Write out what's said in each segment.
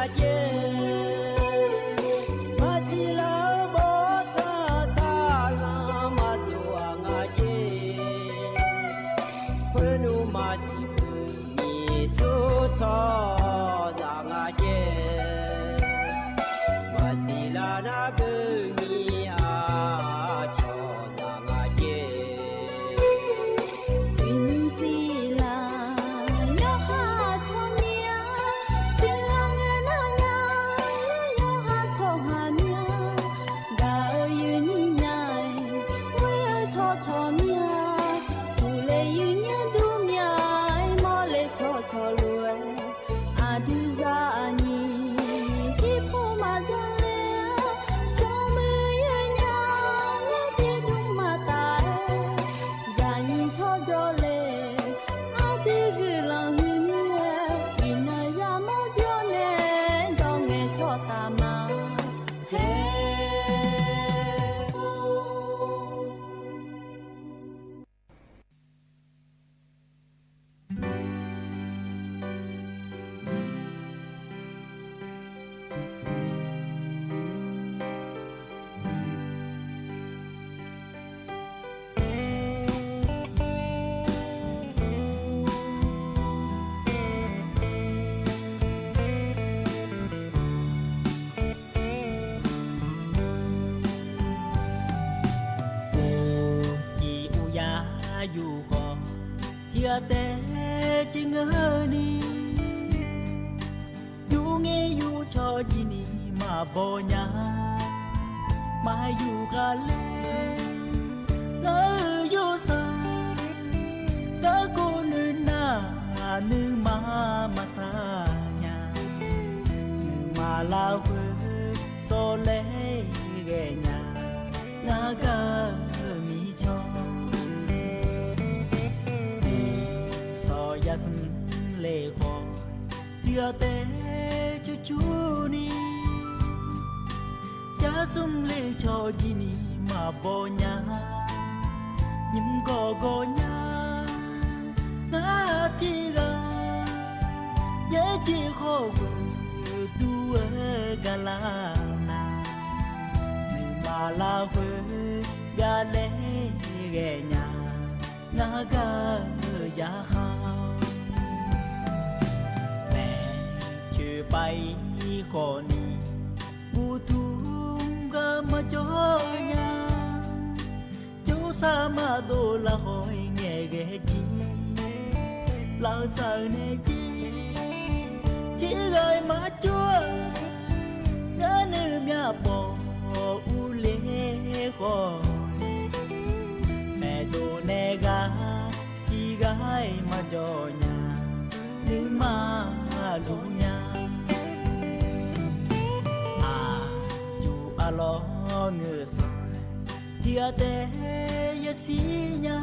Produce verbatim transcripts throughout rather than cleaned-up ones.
Aqjeq, maqsiq laf-eu bawrtsanq saqlanq maqdov-aq nga jeq. Khoernmr maqsiq beu nyiq sur tsawrhaqzaq nga jeq. Maqsiq laf nar beu nyiq aq cawqzaq nga jeq. Uiqnymr siqlaq yawqha tsawrmyanr, siqlaq ngae nar nya, yawqha tsawrhaq myanr, gaq-eu yuifnyir nya-aer, ghoer-eu tsawrcawq myanr, uqle yuifnyir dur myanr-aer, mawrle tsawrcawq lof-aer, aqdui zaqnyiq jirpov maqjan le-a, smrmuiq yawqnya-aer, tiqdmr maqtaf-aer, zaqnyiq tsawrjawr le, aqdui guiqlanq huiqmir-aer, iqnan yamawr jawr nae, dawr ngae tsawrtaf ma. Hae. Uqcif uqyaf yuf khawf, tiq ghaq taef-aer civ ngeur ni. Yur ngir yur cawq jir ni maqbaw nya. Maqyuf ghaq ler, ngar-euq yawsar, garkawv nuinar, nuima maqsar nya. Nuima lafkhoer sawr laer ghae nya. Ngar gar-eu mircawr, sawq yar smr le khawf, tiq ghaq taef-aer cur cur ni. Yar smr le cawq jir ni maqbaw nya. Nymr gawqgawq nya, ngar tiq ghaq, yaerjeq khawf ghoeq dur-aer gaqlar na. Nuima lafkhoer byav laer ghae nya. Ngar gar-eu yarkhaq-awr, maeqtsoeq pav-ir khawf ni, uqduq gar maqjawr nya. Jawrsar maqdov lafkhawf-ir ngaeqghae jir, lafsaq-euq nae jir, tiq ghaq-ir maqjawr-a. Ngar nuimyaq pawf urler khawf, maeqdov nae ghaq tiq ghaq-ir maqjawr nya. Nuima luf nya. Aqyuif arlawr ngeur sanq, tiq ghaq taef-aer yashir nya.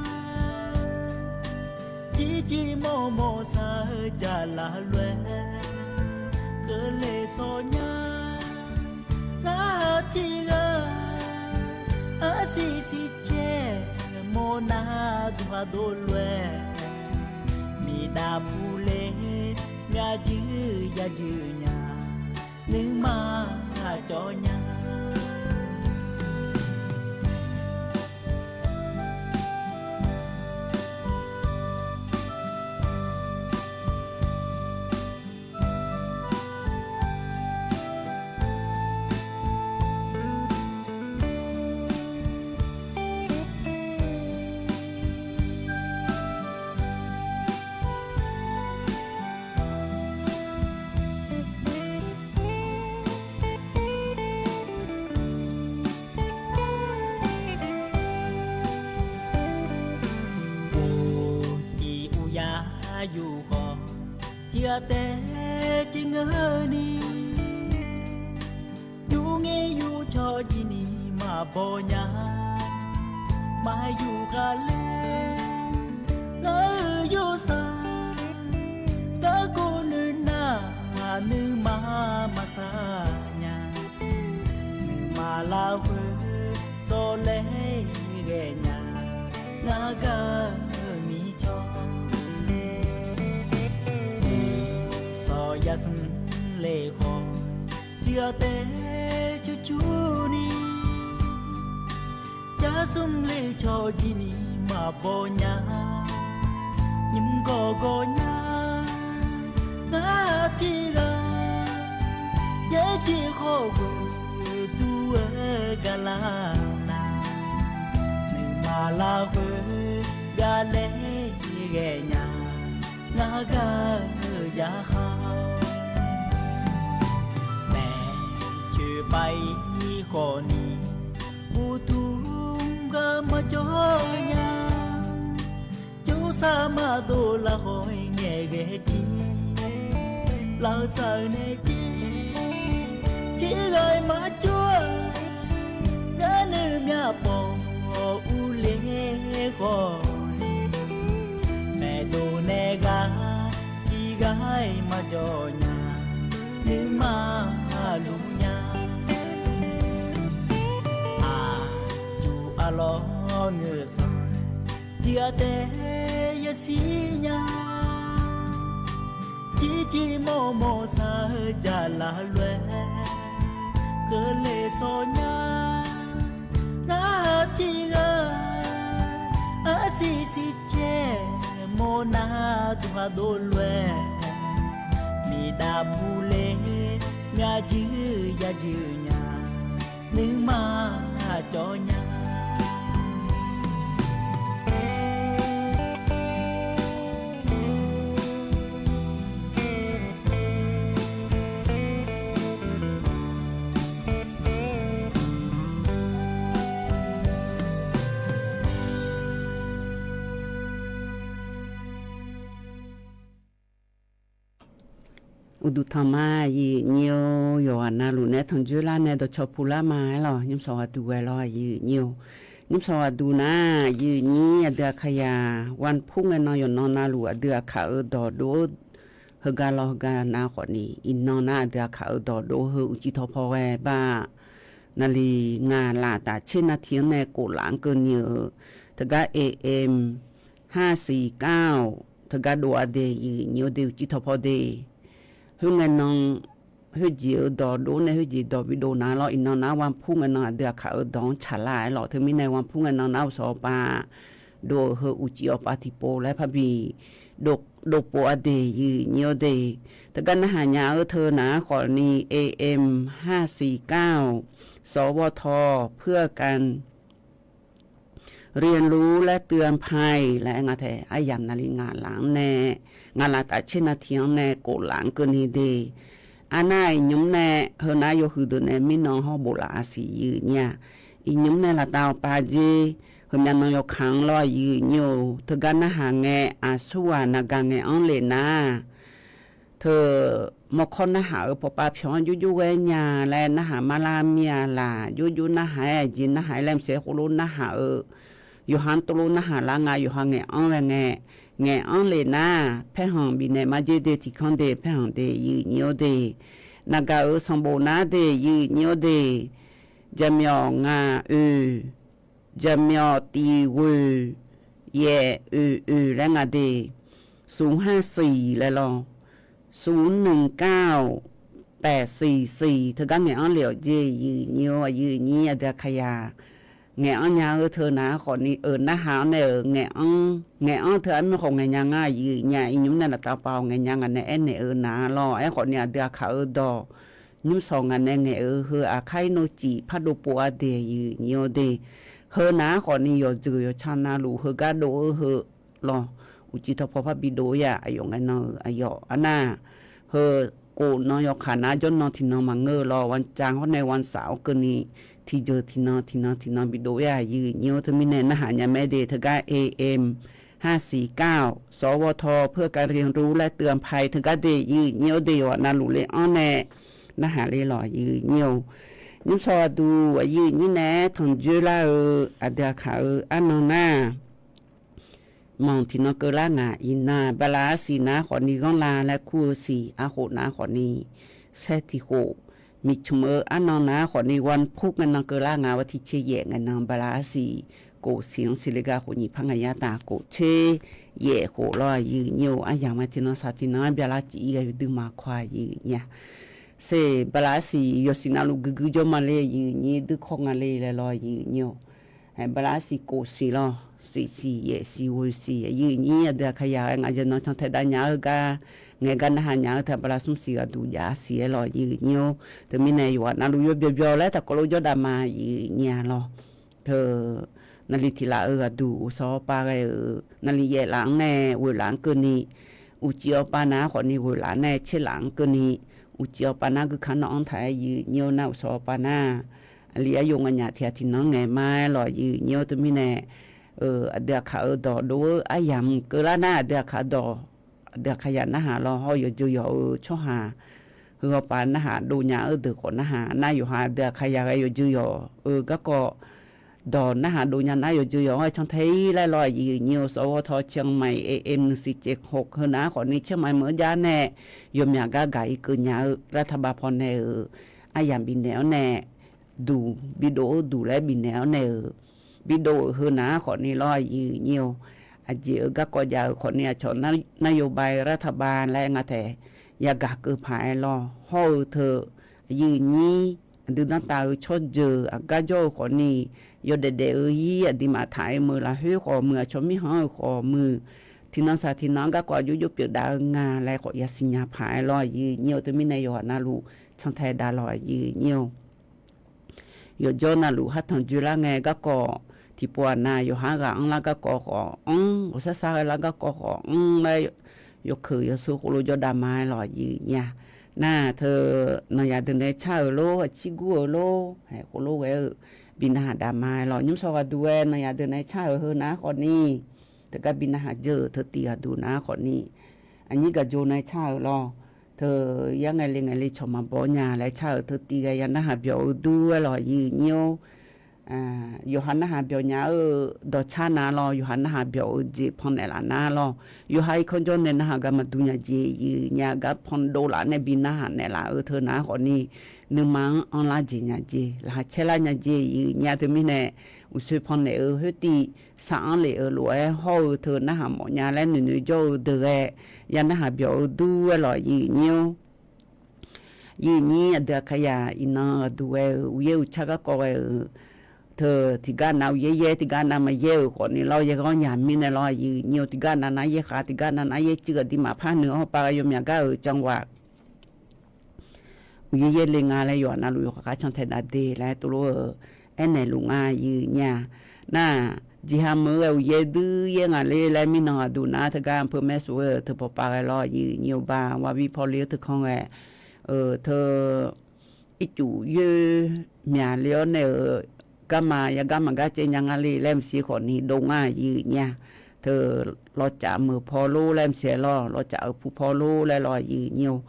Jirjir mawrmawr sar-eu jaqlaf lof-aer, keuvle sawr nya. Ngar tiq ghaq, arsiq siq caer mawrnar duq haq dov lof-aer, miqdav puvler myavjuir yajur nya. Nuima cawv nya. Uqcif uqyaf yuf khawf, tiq ghaq taef-aer civ ngeur ni. Yur ngir yur cawq jir ni maqbaw nya. Maqyuf ghaq ler, ngar-euq yawsar, garkawv nuinar, nuima maqsar nya. Nuima lafkhoer sawr laer ghae nya. Ngar gar-eu mircawr, sawq yar smr le khawf, Tiqghaq taef cur cur ni, jar smr le cawq jir ni maqbaw nya. Nymr gawq gawq nya, ngar tiqghaq yaerjeq khawf ghoe dur-aer gaqlar nar, nuima larkhoer gaq laer ghae nya. Ngar gaq-eu yarkhaq maeqtsoeq pav-ir khawf ni, uqduq gar maqjawr nya. Jawrsar maqdov lafkhawf-ir ngaeqghae jir, lafsaq-eu nae jir, tiqghaq-iq maqjawr-a. Ngar nuimyaq pawf urler khawf ni, maeqdov nae ghaq tiqghaq-iq maqjawr nya. Nuima luf nya. Aqjuq arlawr ngeur sanq, tiqghaq taef yashir nya. Jirjir mawrmawr sar-eu jaqlaf lof-aer keuvle sawr nya. Ngar tiqghaq arsiq siqcaer mawrnar duqkhaq dov lof-aer, miqdav puler myavjuir yajeuq nya. Nuima cawv nya. Uqduq tanq ma, aqyuif nyir-or, yawqghaq navluf nae tanqjoer lar nae dawqcawq puq lar ma-aer lawq. Nymrshawq ghaqduq ghae lawr, aqyuif nyir-or. Nymrshawq ghaqduq nar, aqyuif nyir aqdui aqkaqyaq, วันพุธ ngae nan yawqnan navluf aqdui aqkaq-euq dawqdov-eu heugar lawr heugar nar khawf ni, iqnan nar aqdui aqkaq-euq dawqdov heu uqcif tawqpaw ghae bar naqli ngaq laf taf tser navtiq-anr nae kof laf-anr keuvni-eu, teugar A M ห้าสี่เก้า teugar dov-a de, aqyuif nyir-or de, uqcif tawqpaw de. Khoerngae nan khoerjeq-eu dawqdov nae khoerjeq dawq bidov nar lawr, iqnan nar วันพุธ ngae nan aqdui aqkaq-euq dawq-anr tsaqlar-aer lawq. Teumirnae วันพุธ ngae nan nar uqshawq awqpav dov-eu heu uqcif awqpav tiqpov laer parbi dov pov-a de, aqyuif nyir-or de. Teugar narhaq nya-eu teu nar khawf ni, A M ห้าสี่เก้า สวท เพื่อการ เรียนรู้และเตือนภัย laer ngar tae aryamq naqli ngaq laf-anr nae, ngaq laf taf tser navtiq-anr nae kof laf-anr keuvni de. Arnar iqnymr nae heunar yawhuiq deuq nae mirnan hawr bof laf-a siq, aqyuif nyir-aq. Iqnymr nae laftav awqpav jer, heumyav nan yawkaq-anr lawr, aqyuif nyir-or, teugar narhaq ngae, aqsurghaq naqgaq ngaeq-anr lef nar, teu mawrkawr narhaq-euq pawqpav pyawq-anr jovjov ghae nya laer narhaq mar lar mir-a laq, jovjov narhaq-aer aqjeq narhaq-aer laer maqsiq khoerlof narhaq-eu, yawqha-anr tov lof narhaq lar nga, yawqha ngaeq-anr ghae ngae, ngaeq-anr lef nar, paerkhanq bifnaeq mar jer de, tiqkanr de, paerkhanq de, aqyuif nyir-or de. Naqgaq-euq sanqbof nar de, aqyuif nyir-or de. Jaqmyawf ngaq oeq, jaqmyawf tiq ghoeq, yaef oeq oeq laer nga de, ศูนย์ห้าสี่ laer lawr, ศูนย์หนึ่งเก้าแปดสี่สี่ teugar ngaeq-anr lef-awq jer, aqyuif nyir-or, aqyuif nyir aqdui aqkaqyaq. Ngaeq-anr nya-eu teu nar khawf ni, euq narhaq-anr nae-euq ngaeq-anr, ngaeq-anr teu armyr khawf ngaeq nya ngar, aqyuif nyir-aq. Iqnymr nae laftav pav-awq ngaeq nya ngaq nae aernaeq-eu nar lawr. Aerkhawf ni aqdui aqkaq-eu dawq nymrshawq ngaq nae ngaeq-eu heu aqkar ir nor cif pardov pov-a de, aqyuif nyir-or de. Heu nar khawf ni yawqjeuq yawqca navluf heugar dov-eu heu lawr, uqcif tawqpaw parbi dov-ir-aq, aqyawf ngae nan-euq aqyawf arnar, heu kof nan yawkaq nar jawrnan tiqnan maqngeur-eu lawr, วันจันทร์ hawr nae วันเสาร์ keuvni, tiqjeuq tiqnan tiqnan tiqnan bidov-ir-aq, aqyuif nyir-or, teumirnae narhaq nya mae de, teugar A M ห้าสี่เก้า สวท เพื่อการเรียนรู้และเตือนภัย teugar de, aqyuif nyir-or de, yawqghaq navluf le-anr nae narhaq le lawq, aqyuif nyir-or. Nymrshawq ghaqduq aqyuif nyir nae tanqjoer lar-eu aqdui aqkaq-eu arnan nar, manq tiqnan keuvlar ngaq, iqnan bala arsiq nar khawf ni ghanrla laer kur-eu siq, arkhof nar khawf ni saer tiq khof, miqcmq-eu arnan nar khawf ni วันพุธ ngae nan keuvlar ngaq, วันที่ tser yaef ngae nan bala arsiq kof siq-anr siqle gar khof nyiq par ngaq yar taf kof tser yaef khof lawr, aqyuif nyir-or, aryamq ngae tiqnan saq tiqnan-anr byalar cif-ir ghae-eu duima kawv-a, aqyuif nyir-aq. Seq bala arsiq yawsiq navluf guiqguiq jawr ma le, aqyuif aqnyir duirkawr nga le laer lawr, aqyuif aqnyir-or. Bala arsiq kof siq lawr, siq siq yaef siq ghoe siq, aqyuif aqnyir aqdui aqkaqyaq ghae ngaq jeq nan cantae dav nya-eu gar, ngaeq gar narhaq nya-eu teu bala smr siq ghaqduq jav siq-aer lawr, aqyuif aqnyir-or. Teumirnae yawqghaq navluf yawbyawq byawq laer taqkawv lof jawr dav ma, aqyuif aqnyir-a lawr. Teu naqli tiq laf-eu ghaqduq uqshawq awrpav ghae-euq naqli yaef laf-anr nae ghoeq laf-anr keuvni, uqcif awrpav nav-anr khawfni ghoeq laf nae tser laf-anr keuvni, uqcif awrpav nar guikaq nawq-anr taq-aer, aqyuif aqnyir-or, nar uqshawq awrpav nar aqli aryov nganyaf tiq ghaq tiq nanq-anr ngaeq ma-aer lawr, aqyuif aqnyir-or. Teumirnae aqdui aqkaq-eu dawq dov-eu aryamq keuvlar nar aqdui aqkaq dawq, aqdui aqkaqyaq narhaq lawr, hawr-eu yawqjeuq yawq-eu tsawrhaq heu awrpav narhaq dov nya-eu deuq khawf narhaq nar, yawqha aqdui aqkaqyaq ghae yawqjeuq yawq-eu garkawv dawq narhaq dov nya nar, yawqjeuq yawq-anr cantae-ir laer lawr, aqyuif aqnyir-or. Sawr ghawr taw เชียงใหม่ เอเอ็ม หนึ่งสี่เจ็ดหก heu nav-anr khawfni เชียงใหม่ meuq-eu jav nae yawqmyaq gar gaq-ir keuv nya-eu รัฐบาล pawnae-euq aryamq bifnaeq-awr nae duq bidov-eu duq laer bifnaeq-awr nae-euq bidov-euq heu nav-anr khawfni lawr, aqyuif aqnyir-or. Aqjeq-eu garkawv jav-euq khawfni aqcawq นโยบายรัฐบาล laer nga taef yagaq keuv paq-aer lawr, hawr-eu teu aqyuif aqnyir aqdui danrtav-eu tsawrjeuq aqgar jawr-eu khawfni yawdaef daef-eu ir aqduimaf taq-aer meuq lafkhoer khawf muiq, aqcawq mirkhanq-euq khawf muiq, tiqnan saq tiqnan-anr garkawv aqjox jov pyeuf dav-eu nga laer khawf yasiq nya paq-aer lawr, aqyuif aqnyir-or. Teumirnae yawqghaq navluf cantae dav lawr, aqyuif aqnyir-or. Yawqjawr navluf khartanq joelar ngae garkawv tiqpov aqnav yawqha ghaq anrlar garkawv khawf anr, ghawqshar shar ghaelar garkawv khawf anr laer yawkeuq yawsur khoerlof jawr dav ma-aer lawr, aqyuif aqnyir-a. Nar teu nanqyaq deuq nae car-euq lor, aqcir gur-euq lor, khoerlof ghae-eu bi narhaq dav ma-aer lawr, nymr shawr ghaqduq-aer nanqyaq deuq nae car-euq heu nav-anr khawfni teugar bi narhaq dzeur-euq teu tiv ghaqduq nav-anr khawfni aqnyir gaq jo nae car-euq lawr. Teu yar ngaeq le ngaeq le cawq maqbaw nya laer car-euq teu tiv ghae ya narhaq byawq-eu dur-aer lawr, aqyuif aqnyir-or. Yawqha narhaq byawq nya-eu dawqcar nav lawr, yawqha narhaq byawq-eu jeq pannaeq laf nar lawr, yawqha irkanr jawr nae narhaq gar maqdur nya jeq, aqyuif aqnyir-a, gar pandov laf nae bi narhaq naeqlaf-eu teu nav-anr khawfni nuima-anr anrlar jeq nya jeq, laqkhaq caerlar nya jeq, aqyuif aqnyir-a. Teumirnae uqsoe pannaeq-eu khoertiv sar-anr lef-eu lof-aer hawr-eu teu narhaq mawf nya laer noeqnoeq jawr-eu deuq ghae ya narhaq byawq-eu dur-aer lawr, aqyuif aqnyir-or. Aqyuif aqnyir aqdui aqkaqyaq iqnan ghaqduq ghae-euq uqyaer uqcar garkawv ghae-euq teu tiqgar nav uqyaer yaer, tiqgar nav maqyaer-euq khawfni lawr, yaerghanr yaq mirnae lawr, aqyuif aqnyir-or. Tiqgar nav nar yaer khav, tiqgar nav nar yaer cuiv, aqduimaf par nuianr hawr pav ghae yawmyaq gar-euq canghaq uqyaer yaer le nga laer yawqha navluf yawkhav khar cantae dav de laer tov lof-eu aernaeq luf nga, aqyuif aqnyir-a. Nar jeqha meuq-eu ghae uqyaer duir yaer ngaq le laer mirnan ghaqduq nar teugar anpeu maer suf-aer-euq teu pawqpav ghae lawr, aqyuif aqnyir-or. Ba wabi paw le-eu teu kanr ghae teu ircuf yoer myaq le-awr nae-euq garma yagar maqgar caev nya nga le laer maqsiq khawfni dov nga, aqyuif aqnyir-a. Teu lawcaf meuq paw lor laer maqsiq lawr, lawcaf-euq pu paw lor laer lawr, aqyuif aqnyir-or.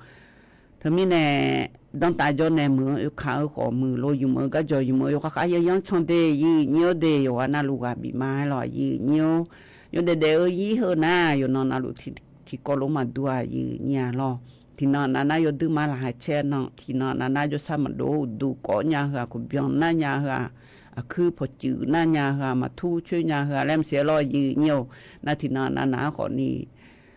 Teumirnae danrtav jawr nae muiq-eu oekaq-eu khawf muiq, lo yumq-eu garjawq yumq-eu yawkhav khar yayanr can de, aqyuif aqnyir-or. De yawqghaq navluf ghaq bif ma-aer lawr, aqyuif aqnyir-or. Yawdaef daef-eu ir heu nar yawqnan navluf tiqkawv lof maqdur-a, aqyuif aqnyir-a lawr. Tiqnan nav nar yawduir ma laqkhaq caer nan, tiqnan nav nar jawrshar maqdov-awr uqduq kawv nya heu-aq, kawqbyan nar nya heu-aq, aqkuir pawqcuif nar nya heu-aq, maqtur coer nya heu-aq laer maqsiq lawr, aqyuif aqnyir-or. Nar tiqnan nav nav-anr khawfni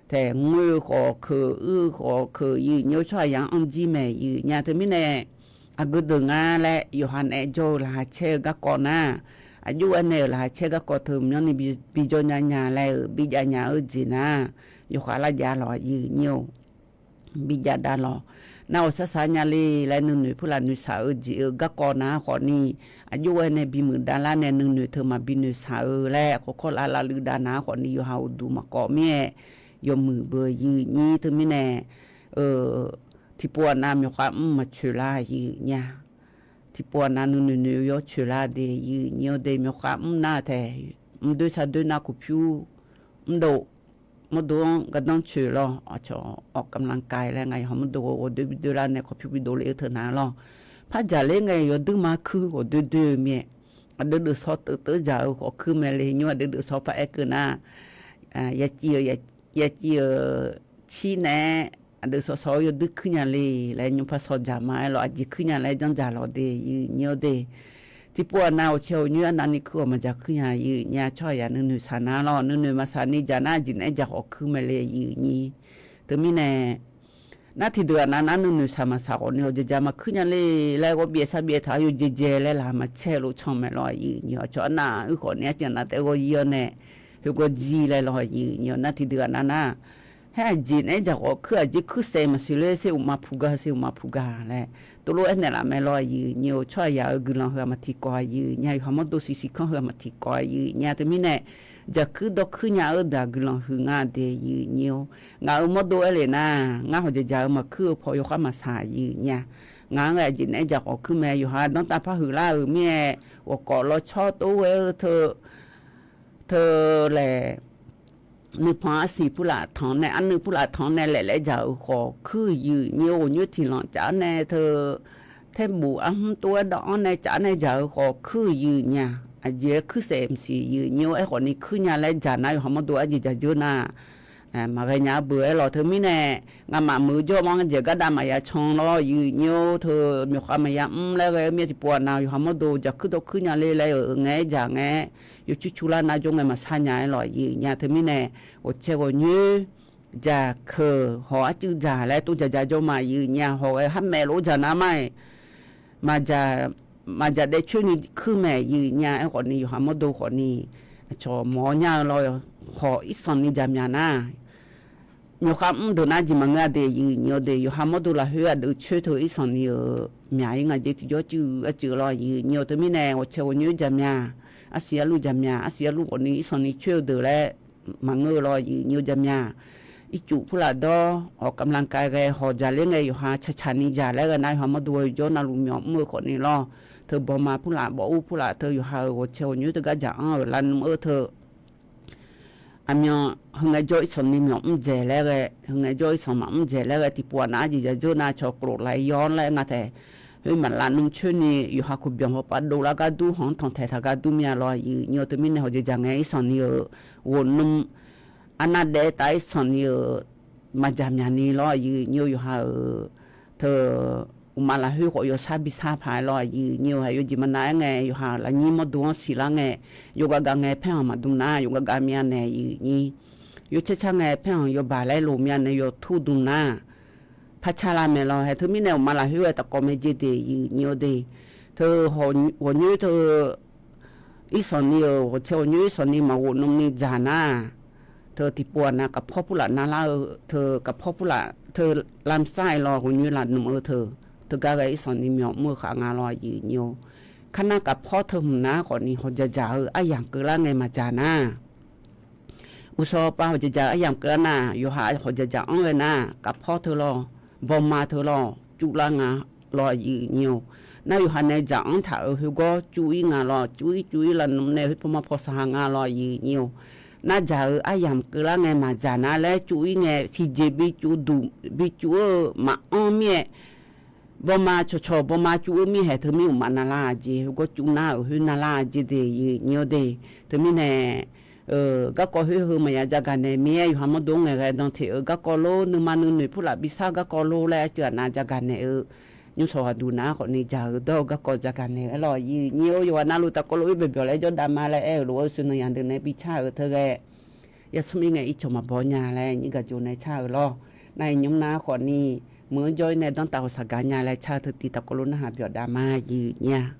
taeq ngoer-eu khawf keuq, uir-eu khawf keuq, aqyuif aqnyir-or. Tsawrhaqzaq-anr anr jir mae, aqyuif aqnyir-a. Teumirnae aqgeu deuq nga laer yawqha naeq-aer jawr-eu laqkhaq caer-eu garkawv nar, aqjox-aer nae-euq laqkhaq caer garkawv teu myanrni bijawr nya nya laer-euq bijav nya-eu jeq nar, yawkhav lar jav lawr, aqyuif aqnyir-or. Bijav dav lawr. Nar ghawqshaq shaq nya le laer nuinoeq purlaf noeqshaq-eu jeq-eu garkawv nar khawfni, aqjox-aer nae bimuiq dav lar nae nuinoeq teu maqbi noeqshaq-eu laer kawrkawr lavlav luiv dav nar khawfni yawqha uqduq maqkawv mir-aer yawmuiq beu, aqyuif aqnyir. Teumirnae tiqpov aqnav myawqkhav mr maqcoeq lar, aqyuif aqnyir-a. Tiqpov aqnav nuinoeq noeq-eu yawr coeq lar de, aqyuif aqnyir-or. De myawqkhav mr nar taeq mrdoer sardoer nar kawqpyur mrdov mawrdo-anr gardanr coeq lawr, aqcawq ออกกำลังกาย laer nga yawqha mawrdo ghawqdoer bidoer lar nae kawqpyur bidov le-eu teu nar lawr. Par dzaq ler ngae yawduir ma kuir ghawqdoer doer-eu mir-aer, aqdui deuq shaw teuf teuv dzaq-eu khawf kuir mae le nymr, aqdui deuq shaw par aer keuv nar, yaciv-eu yaciv-eu cir naeq-aer aqdui shaw shaw-eu yawduir kuir nya le laer nymr par shaw dzaq ma-aer lawr, aqjeq kuir nya laer janr dzaq lawq de, aqyuif aqnyir-or. De tiqpov aqnav awqcae awqnyoer arnavni kuir-awq maqdzaq kuir nya, aqyuif aqnyir-a. Tsawrhaqzaq nuinoeq shaq nar lawr, nuinoeq maqshaq ni dzaq nar aqjeq naeq-aer dzaq khawf kuir mae le, aqyuif aqnyir. Teumirnae Nar tiqdeuq-aq nar, nar nuinoeq saq maqsaq khawf ni hawqjaq jaq maqkuir nya le laer ghawr byaev sar byaev taq-awr yawjeq jae laer laqkhaq maqcaer-eu lof can maeq lawr aqyuif aqnyir-awr. Aqcawq arnav uir khawf ni arciv aqnav taef ghawr yir-awr nae, khoergawr jir laer lawr aqyuif aqnyir-awr. Nar tiqdeuq-aq nar nar, haer aqjeq naeq-aer jaq khawf kuir aqjeq kuir saef maqsiq ler ser uqma puq gar ser uqma puq gar laer tov lof aernaeq laf mae lawr aqyuif aqnyir-awr. Tsawrhaqzaq-euq guiqlanq heu-aq maqtiq kawv aqyuif aqnyir-awr. Yawqha mawrdo siqsiq kanr heu-aq maqtiq kawv aqyuif aqnyir-awr. Teumirnae, jaq kuir dawr kuir nya-eu deuq-aq guiqlanq huiq nga de aqyuif aqnyir-awr. Ngaq-euq mawrdo aer lef nar, ngar hawqjaq jaq-eu maqkuir-eu paw yawkhar maqsaq aqyuif aqnyir-awr. Ngaq-anr ghae aqjeq naeq-aer jaq khawf kuir mae. Yawqha danrtav par huiqlar-euq mirnae, ghawqkawf lawr tsawr tov ghae-eu teu teu laeq, nuipanq arsiq purlaf tanq nae, arnuiv purlaf tanq nae laef laer jaq-euq khawf kuir aqyuif aqnyir-awr. Ghawqnyoer tiqlanq caf-awr nae teu, taerbof arhmr tov-aer dawv-anr nae caf-awr nae jaq-euq khawf kuir aqyuif aqnyir-awr. Aqjeq-aer kuir saef maqsiq aqyuif aqnyir-awr. Aerkhawf ni kuir nya laer jaq nar yawqha mawrdo arjeq jaq dzeur nar, maqghae nya-aer beu aer lawr. Teumirnae, ngamaf meuq-eu jawr ma ngar jeq gardav maqya can lawr aqyuif aqnyir-awr. Teu, myawqkhav maqya mr laer ghae-eu mir-aer tiqpov-aq nav yawqha mawrdo jaq kuir dawr kuir nya le laer-euq ngae-aer jaq ngae-aer, yawcur curlar nar jawr ngae maqsar nya-aer lawr aqyuif aqnyir-awr. Teumirnae, ghawqcae ghawqnyoer jaq keuq haw arcuiv jaq laer tov jaq jaq jawr ma aqyuif aqnyir-awr. Haw ghae har maeq lof jaq nar mar-iq, maqjaq, maqjaq daef coer ni kuir mae aqyuif aqnyir-awr. Aerkhawf ni yawqha mawrdo khawf ni, aqcawq mawq-awr nya-eu lawr. Khawf irsanq ni jaq myaq nar, myawqkhav mr deuq nar jeq maqngeur-a de aqyuif aqnyir-awr de. Yawqha mawrdo lafkhoer aqdui coer teu irsanq ni-euq myaq-ir nga jeq tiqjawr cuiv arcuiv lawr aqyuif aqnyir-awr. Teumirnae ghawqcae ghawqnyoer jaq myaq, arsiq arluv jaq myaq, arsiq arluv khawf ni irsanq ni coer-eu deuq laer maqngeur-eu lawr aqyuif aqnyir-awr. Jaq myaq, ircuf purlaf dawr, hawq kamlankai ghae hawq jaqler ngae yawqha caqcaq ni jaq laer ghae nar yawqha mawrdo-eu jawr navluf myawq mr-eu khawf ni lawr. Teu bawma purlaf bawf ur purlaf teu yawqha-euq ghawqcae ghawqnyoer teugar jaq anr-euq lavnm-eu teu aqmyan, heu ngaejawr irsanq ni myawq mr dzaeq laer ghae, heu ngaejawr irsanq maqmr dzaeq laer ghae tiqpov-aq nar arjeq jaq dzeur nar cawq kalof laf-ir yawr laer nga taef. Khoer maqlav nmr coer ni yawqha kuqbyanq hawpav dovlar gar dur hawq-anr tanqtaeq taq gar dur mir-a lawr aqyuif aqnyir-awr. Teumirnae hawqjeq jaq ngae irsanq ni-euq ghofnm, arnav daef-aer taf irsanq ni-euq maqjaq myaq ni lawr aqyuif aqnyir-awr. Yawqha-euq teu uqmav lafkhoer khawf yawshar bisar paq-aer lawr aqyuif aqnyir-awr. Yawjeq maqnav-aer ngae yawqha lafnyir mawrdo-anr siqlar ngae, yawgav gav ngae paerkhanq maqdm nar yawgav gav myav naeq aqyuif aqnyir, yawcaer car ngae paerkhanq yawbaq laer loq myav naeq yawtur dm nar parcar lar mae lawr. Hae teumirnae uqmav lafkhoer ghae tafkawv mae jeq de aqyuif aqnyir-awr de. Teu ghawqnyoer teu irsanq ni-euq ghawqcae ghawqnyoer irsanq ni maqghof nmr ni dzaq nar, teu tiqpov-aq nav kaqpawr purlaf navlar-eu teu kaqpawr purlaf teu lavmsar-aer lawr ghawqnyoer lavnm-eu teu, teugar ghae irsanq ni myawq mr-eu khaq nga lawr aqyuif aqnyir-awr. Kar nar kaqpawr teu hmq nar khawf ni hawqjaq jaq-eu aryamq keuvlar ngae maqdzaq nar, uqshawq pav hawqjaq jaq-eu aryamq keuvlar nar yawqha hawqjaq jaq anr ghae nar kaqpawr teu lawr, bawma teu lawr cuvlar nga lawr aqyuif aqnyir-awr. Nar yawqha nae jaq anr taq-euq khoergawr cuv-ir nga lawr, cuv-ir cuv-ir lavnm nae khoer pawma paw saqha nga lawr aqyuif aqnyir-awr. Narjaq-eu aryamq keuvlar ngae maqdzaq nar laer cuv-ir ngae tiqjeq bi cuv duq bi cuv-eu maqanr mir-aer, bawma cawqcawq bawma cuv-eu mir hae teumir uqmav navlar-a jeq, heugawr cuv nar-euq khoer navlar-a jeq de aqyuif aqnyir-awr de. Teumirnae garkawv khoer heu maqya jagaq naeq mir-aer yawqha mawrdo-anr ngaeqghae dan teq-euq garkawv lor, nuima nuinoeq purlaf bisar-eu garkawv lor laer arcuiv aqnav jagaq naeq-eu, nymrshawq ghaqduq nav-aer khawf ni jaq-eu dawr-eu garkawv jagaq naeq-eu aer lawr aqyuif aqnyir-awr. Yawqghaq navluf tafkawv lof-ir byaqbyaq laer jawrdav ma laer aer-euq lof-aer shuir nan yaqdeuq nae bi car-euq teughaq, yasmr ir ngae ircawq maqbaw nya laer nyir gaq jov nae car-euq lawr. Nar-iq nymr nar khawf ni, meuq-anr jawr-ir nae danrtav ghawqshaq gaq nya laer car-eu teu tiv tafkawv lof narhaq byaqdav ma aqyuif aqnyir-a.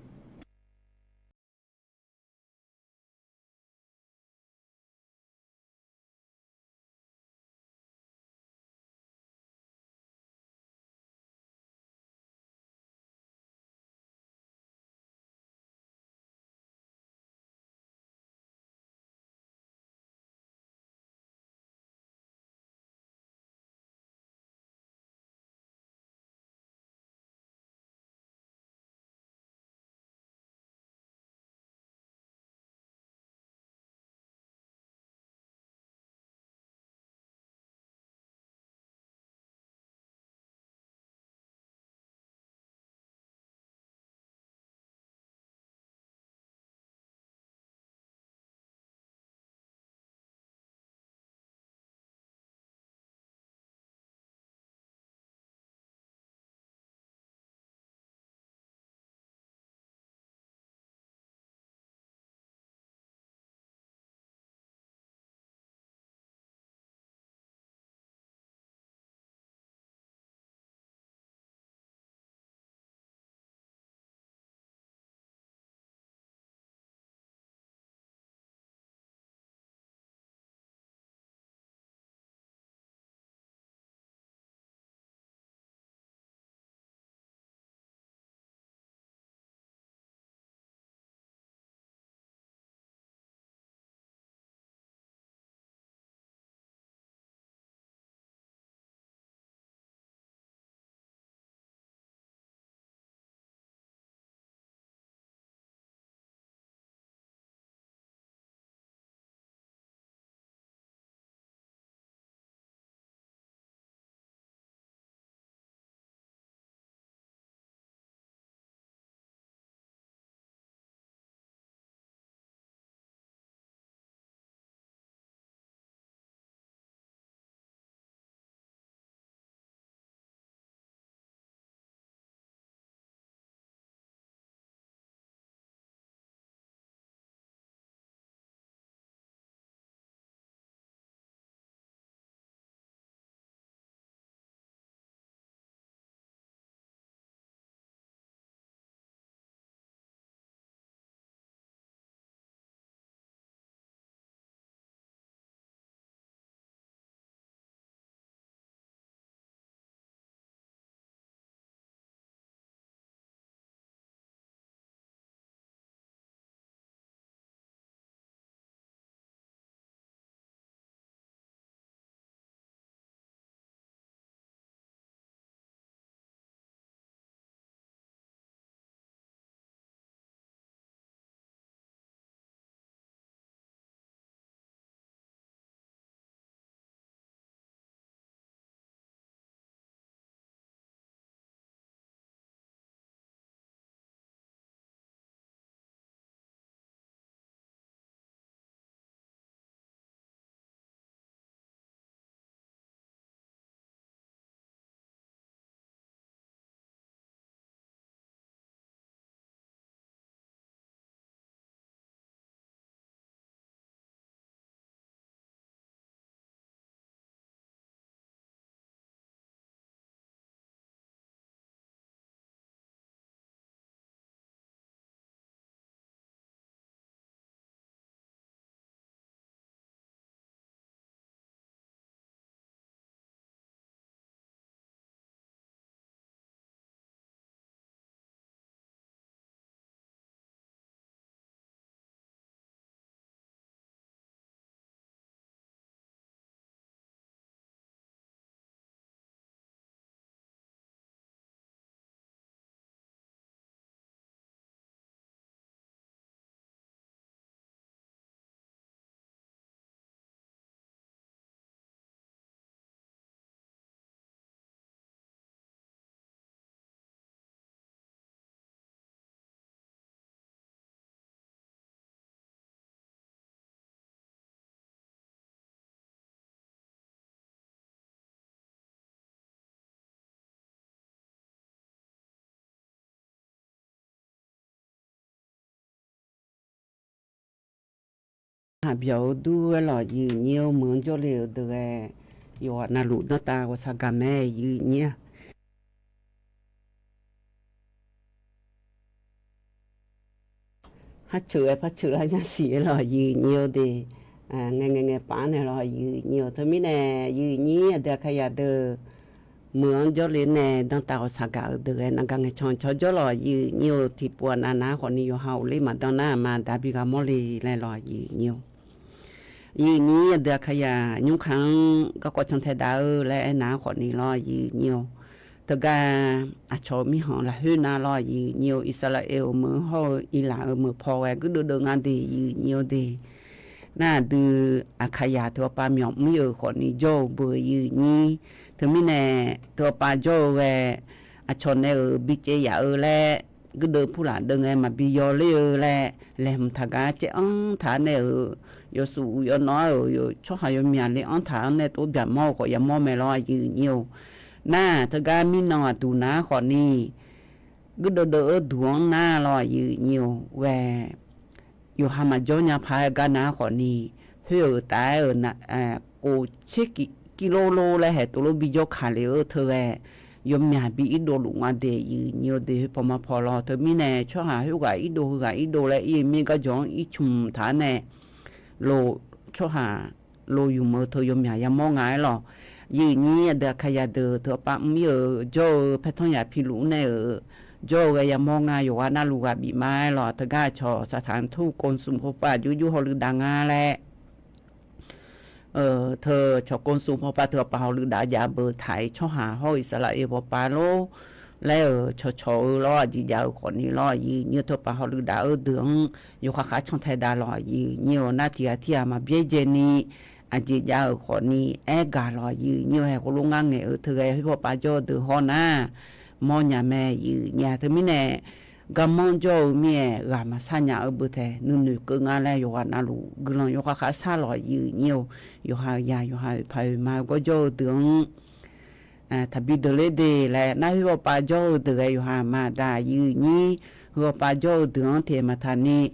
tsawrhaq byawq-eu dur-aer lawq, yiq nyir-eu meuq-anr jawrle-euq deuq ghae, yawqghaq navluf danrtav ghawqshaq gaq mae, yiq nyir-a. Harceuq-aer par ceuq lar nya siq-aer lawq, yiq nyir-eu de. Ngae ngae ngae paf-anr nae lawq, yiq nyir-eu. Teumirnae yiq nyir aqdui Aqkaqyaq deuq meuq-anr jawrle nae danrtav ghawqshaq gaq-eu deuq ghae, navgaq ngaeqcawq cawq jawr lawq, yiq nyir-eu. Tiqpov aqnav nav khawfni yawqha ghofler maqdan nar, aqma aqda bi ghaq mawrle laer lawq, yiq nyir-eu. Yiq nyir aqdui Aqkaqyaq nymrkaq-anr garkawv cantae dav-eu laer aernar khawfni lawr, yiq nyir-eu. Teugar aqcawq-eu mirkhanq lafkhoer nar lawr, yiq nyir-eu. Irsaqlaqaer-euq meuq hawr-eu Irlaq-euq meuq paw ghae guirdeuv deuv nga de, yiq nyir-eu de. Nar aqdui Aqkaqyaq teu ghawqpav myawq mr-ir-euq khawfni jawr-eu beu, yiq nyir. Teumirnae teu ghawqpav jawr-eu ghae, aqcawq nae-euq bi caev yaf-eu laer guirdeuv purlaf deuv ngae maqbi yawler-eu laer laeqhmq taq gar caev-anr taq-anr nae-euq yawshuif yawnav-aer-euq tsawrhaq yawmyaq le-anr taq-anr nae tov byaqmawr-eu khawf yamawr mae lawr, yiq nyir-eu. Nar teugar mirnan aqduq nar khawfni guirdeuv deuv-eu duq-anr nar lawr, yiq nyir-eu ghae. Yawqha maqjawr nya paq-aer gar nar khawfni, khoer-euq taf-aer-euq kov tser kir lor lor laer haeq tov lor bi jawr kaq le-eu teu ghae, yawmyaq bi irdov luf nga de, yiq nyir-eu de. Khoerpaw ma paw lawr, teumirnae tsawrhaq khoerghaq irdov heughaq irdov laer ir-eu mir garjawq-anr ircmq taq-anr nae lo tsawrhaq lo yumq-eu teu yawmyaq yamawr nga-aer lawq. Yiq nyir aqdui Aqkaqyaq deuq teu ghawqpav mr-ir-euq jawr-eu paertanr yaq piluf nae-euq jawr-eu ghae yamawr nga, yawqghaq navluf ghaq bif ma-aer lawq. Teugar aqcawq saqtaq-anr tur กงสุล pawpav aqjox jox hawluiv dav nga laer teu cawq กงสุล pawpav teu ghawqpav hawluiv dav jav-eu beu taq-ir tsawrhaq hawr-eu Irsaqlaqaer pawpav lor laer-euq cawqcawq-eu lawr, aqjeq jav-eu khawfni lawr, yiq nyir-eu. Teu ghawqpav hawluiv dav-eu deuq-anr yawqha khar cantae dav lawq, yiq nyir-eu. Nar tiq ghaq tiq ghaq maqbyaerdzae ni aqjeq jav-euq khawfni aer gaq lawq, yiq nyir-eu. Haeq khoerlof ngar ngaeq-eu teu ghae khoer pawpav jawr-eu deuq hawr nar mawrnya mae, yiq nyir-a. Teumirnae garmanr jawr-eu mir-aer ghaq maqsar nya-eu beu taeq nuinoeq keuv nga laer yawqghaq navluf guiqlanq yawkhav khar sar lawq, yiq nyir-eu. Yawqha-euq yaq yawqha-euq paq-euq ma-eu gawr jawr-eu deuq-anr taqbi deuq ler de laer nar, heu ghawqpav jawr-eu deuq ghae yawqha aqma aqda yiq nyir, heu ghawqpav jawr-eu deuq-anr tiq maqtaq ni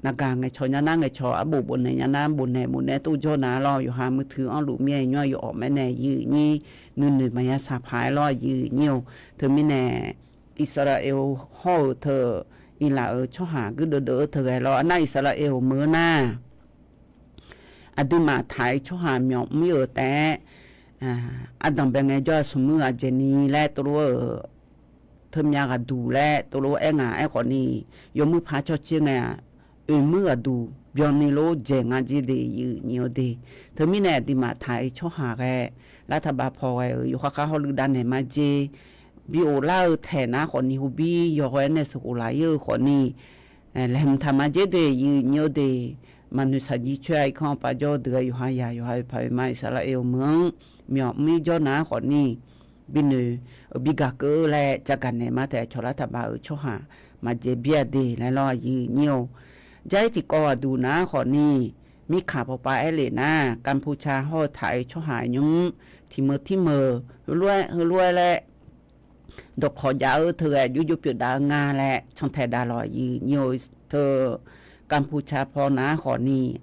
naqgaq ngaeqcawq nya nar ngaeqcawq, arbof bofnaeq nya nar bofnaeq, bofnaeq tov jawr nar lawr, yawqha muiqtui-anr luf mir-aer nymr-a yawawq maer nae yiq nyir nuinoeq maqya saq paq-aer lawr, yiq nyir-eu. Teumirnae Irsaqlaqaer hawr-euq teu Irlaq-euq tsawrhaq guirdeuv deuv-eu teu ghae lawr, nar Irsaqlaqaer-euq meuq-eu nar aqduimaf taq-ir tsawrhaq myawq mr-ir-euq taef-aer ardanq bae ngaejawr-a, smq muir ghaq dzaeqni laer tov lof-aer-euq teumyav ghaqduq laer tov lof-aer aer ngaq aerkhawfni, yawmuir paq cawtser ngae-aq, oeq muir ghaqduq byanni lor dzaeq nga jer de, yiq nyir-eu de. Teumirnae aqduimaf taq-ir tsawrhaq ghae lar taqbav paw ghae-euq yawkhav khar hawluiv dav naeq ma jer. Bi of lar-eu taeq nar khawfni hobir yawghae-aer nae sheuqkhof laf-ir-eu khawfni laeqhmq taq ma jer de, yiq nyir-eu de. Maqnoeq saqjir coer-a irkanr pav jawr-eu deuq-aer yawqha yaq yawqha-euq paq-euq ma Irsaqlaqaer-euq meuq-anr myawq mr-ir jawr nar khawfni, binoeq bi gaq keuv-eu laer jagaq naeq ma taef cawq lar taqbav-euq tsawrhaq maqdzaeq byaer-a de laer lawr, yiq nyir-eu. Jar-ir tiqkawv ghaqduq nar khawfni, mirkaq pawpav aer lef nar, Kanpuca hawr-eu taq-ir tsawrhaq nymr tiq meuq tir meuq heulof-aer heulof-aer laer dawqkawq jav-eu teu ghae jov jov pyeuf dav-eu nga laer cantae dav lawq, yiq nyir-eu. Teu Kanpuca paw nar khawfni,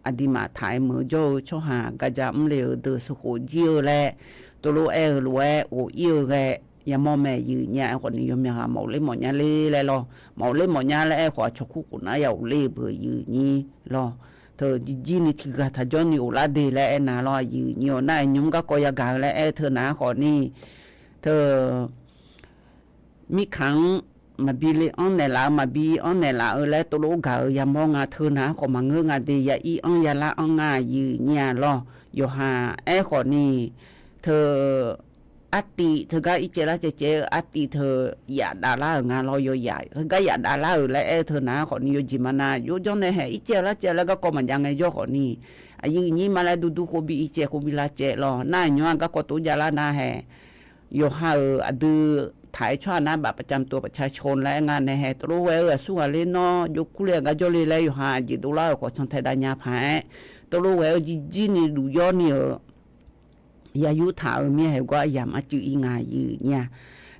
aqduimaf taq-ir meuq jawr-eu tsawrhaq gaja mr le-euq deuq sheuqkhof jir-eu laer tov lof-aer-eu lof-aer of ir-eu ghae yamawr mae, yiq nyir-a. Aerkhawfni yawmyaq ghaq mawf ler mawf nya ler laer lawr, mawf ler mawf nya laer aerkhawf aqcawq kur khof nar ya of ler-eu beu, yiq nyir lawr. Teu jirjir ni tiq ghaq taq jawr ni of lar de laer aernar lawr, yiq nyir-eu. Nar-aq nymr garkawv yagaq-eu laer aer teu nar khawfni, teu mirkaq-anr maqbi le anr naeqlaf-eu maqbi anr naeqlaf-eu laer tov lof gaq-eu yamawr nga, teu nar khawf maqngeur nga de, ya ir anr ya lar anr nga, yiq nyir-a lawr. Yawqha aerkhawfni, teu artiv teugar ircaev lar caev caev-eu artiv teu yaf dav lar-euq nga lawr, yawyaq teugar yaf dav lar-euq laer aer-eu teu nar khawfni yawjeq maqnav jov janr nae haeq ircaev lar caev laer garkawv maqjav ngaejawr khawfni, aqyuif nyir ma laer durdur khof bi ircaev khof bi lar caev lawr. Nar-aq nymr-a garkawv tov jav lar nar haeq yawqha-euq aqdui taq-ir tsawrhaq nar baf paqcam tov paqca caw laer aer nga nae haeq tov lof ghae-eu aqsur ghaq ler nawr jov kur le-a gar jawr le laer yawqha jeq dov lar-euq khawf cantae dav nya paq-aer, tov lof ghae-eu jirjir ni luf yawr ni-euq ya yurtaq-euq mir-aer haeq gawr aqyamq arcuiv ir nga, yiq nyir-a.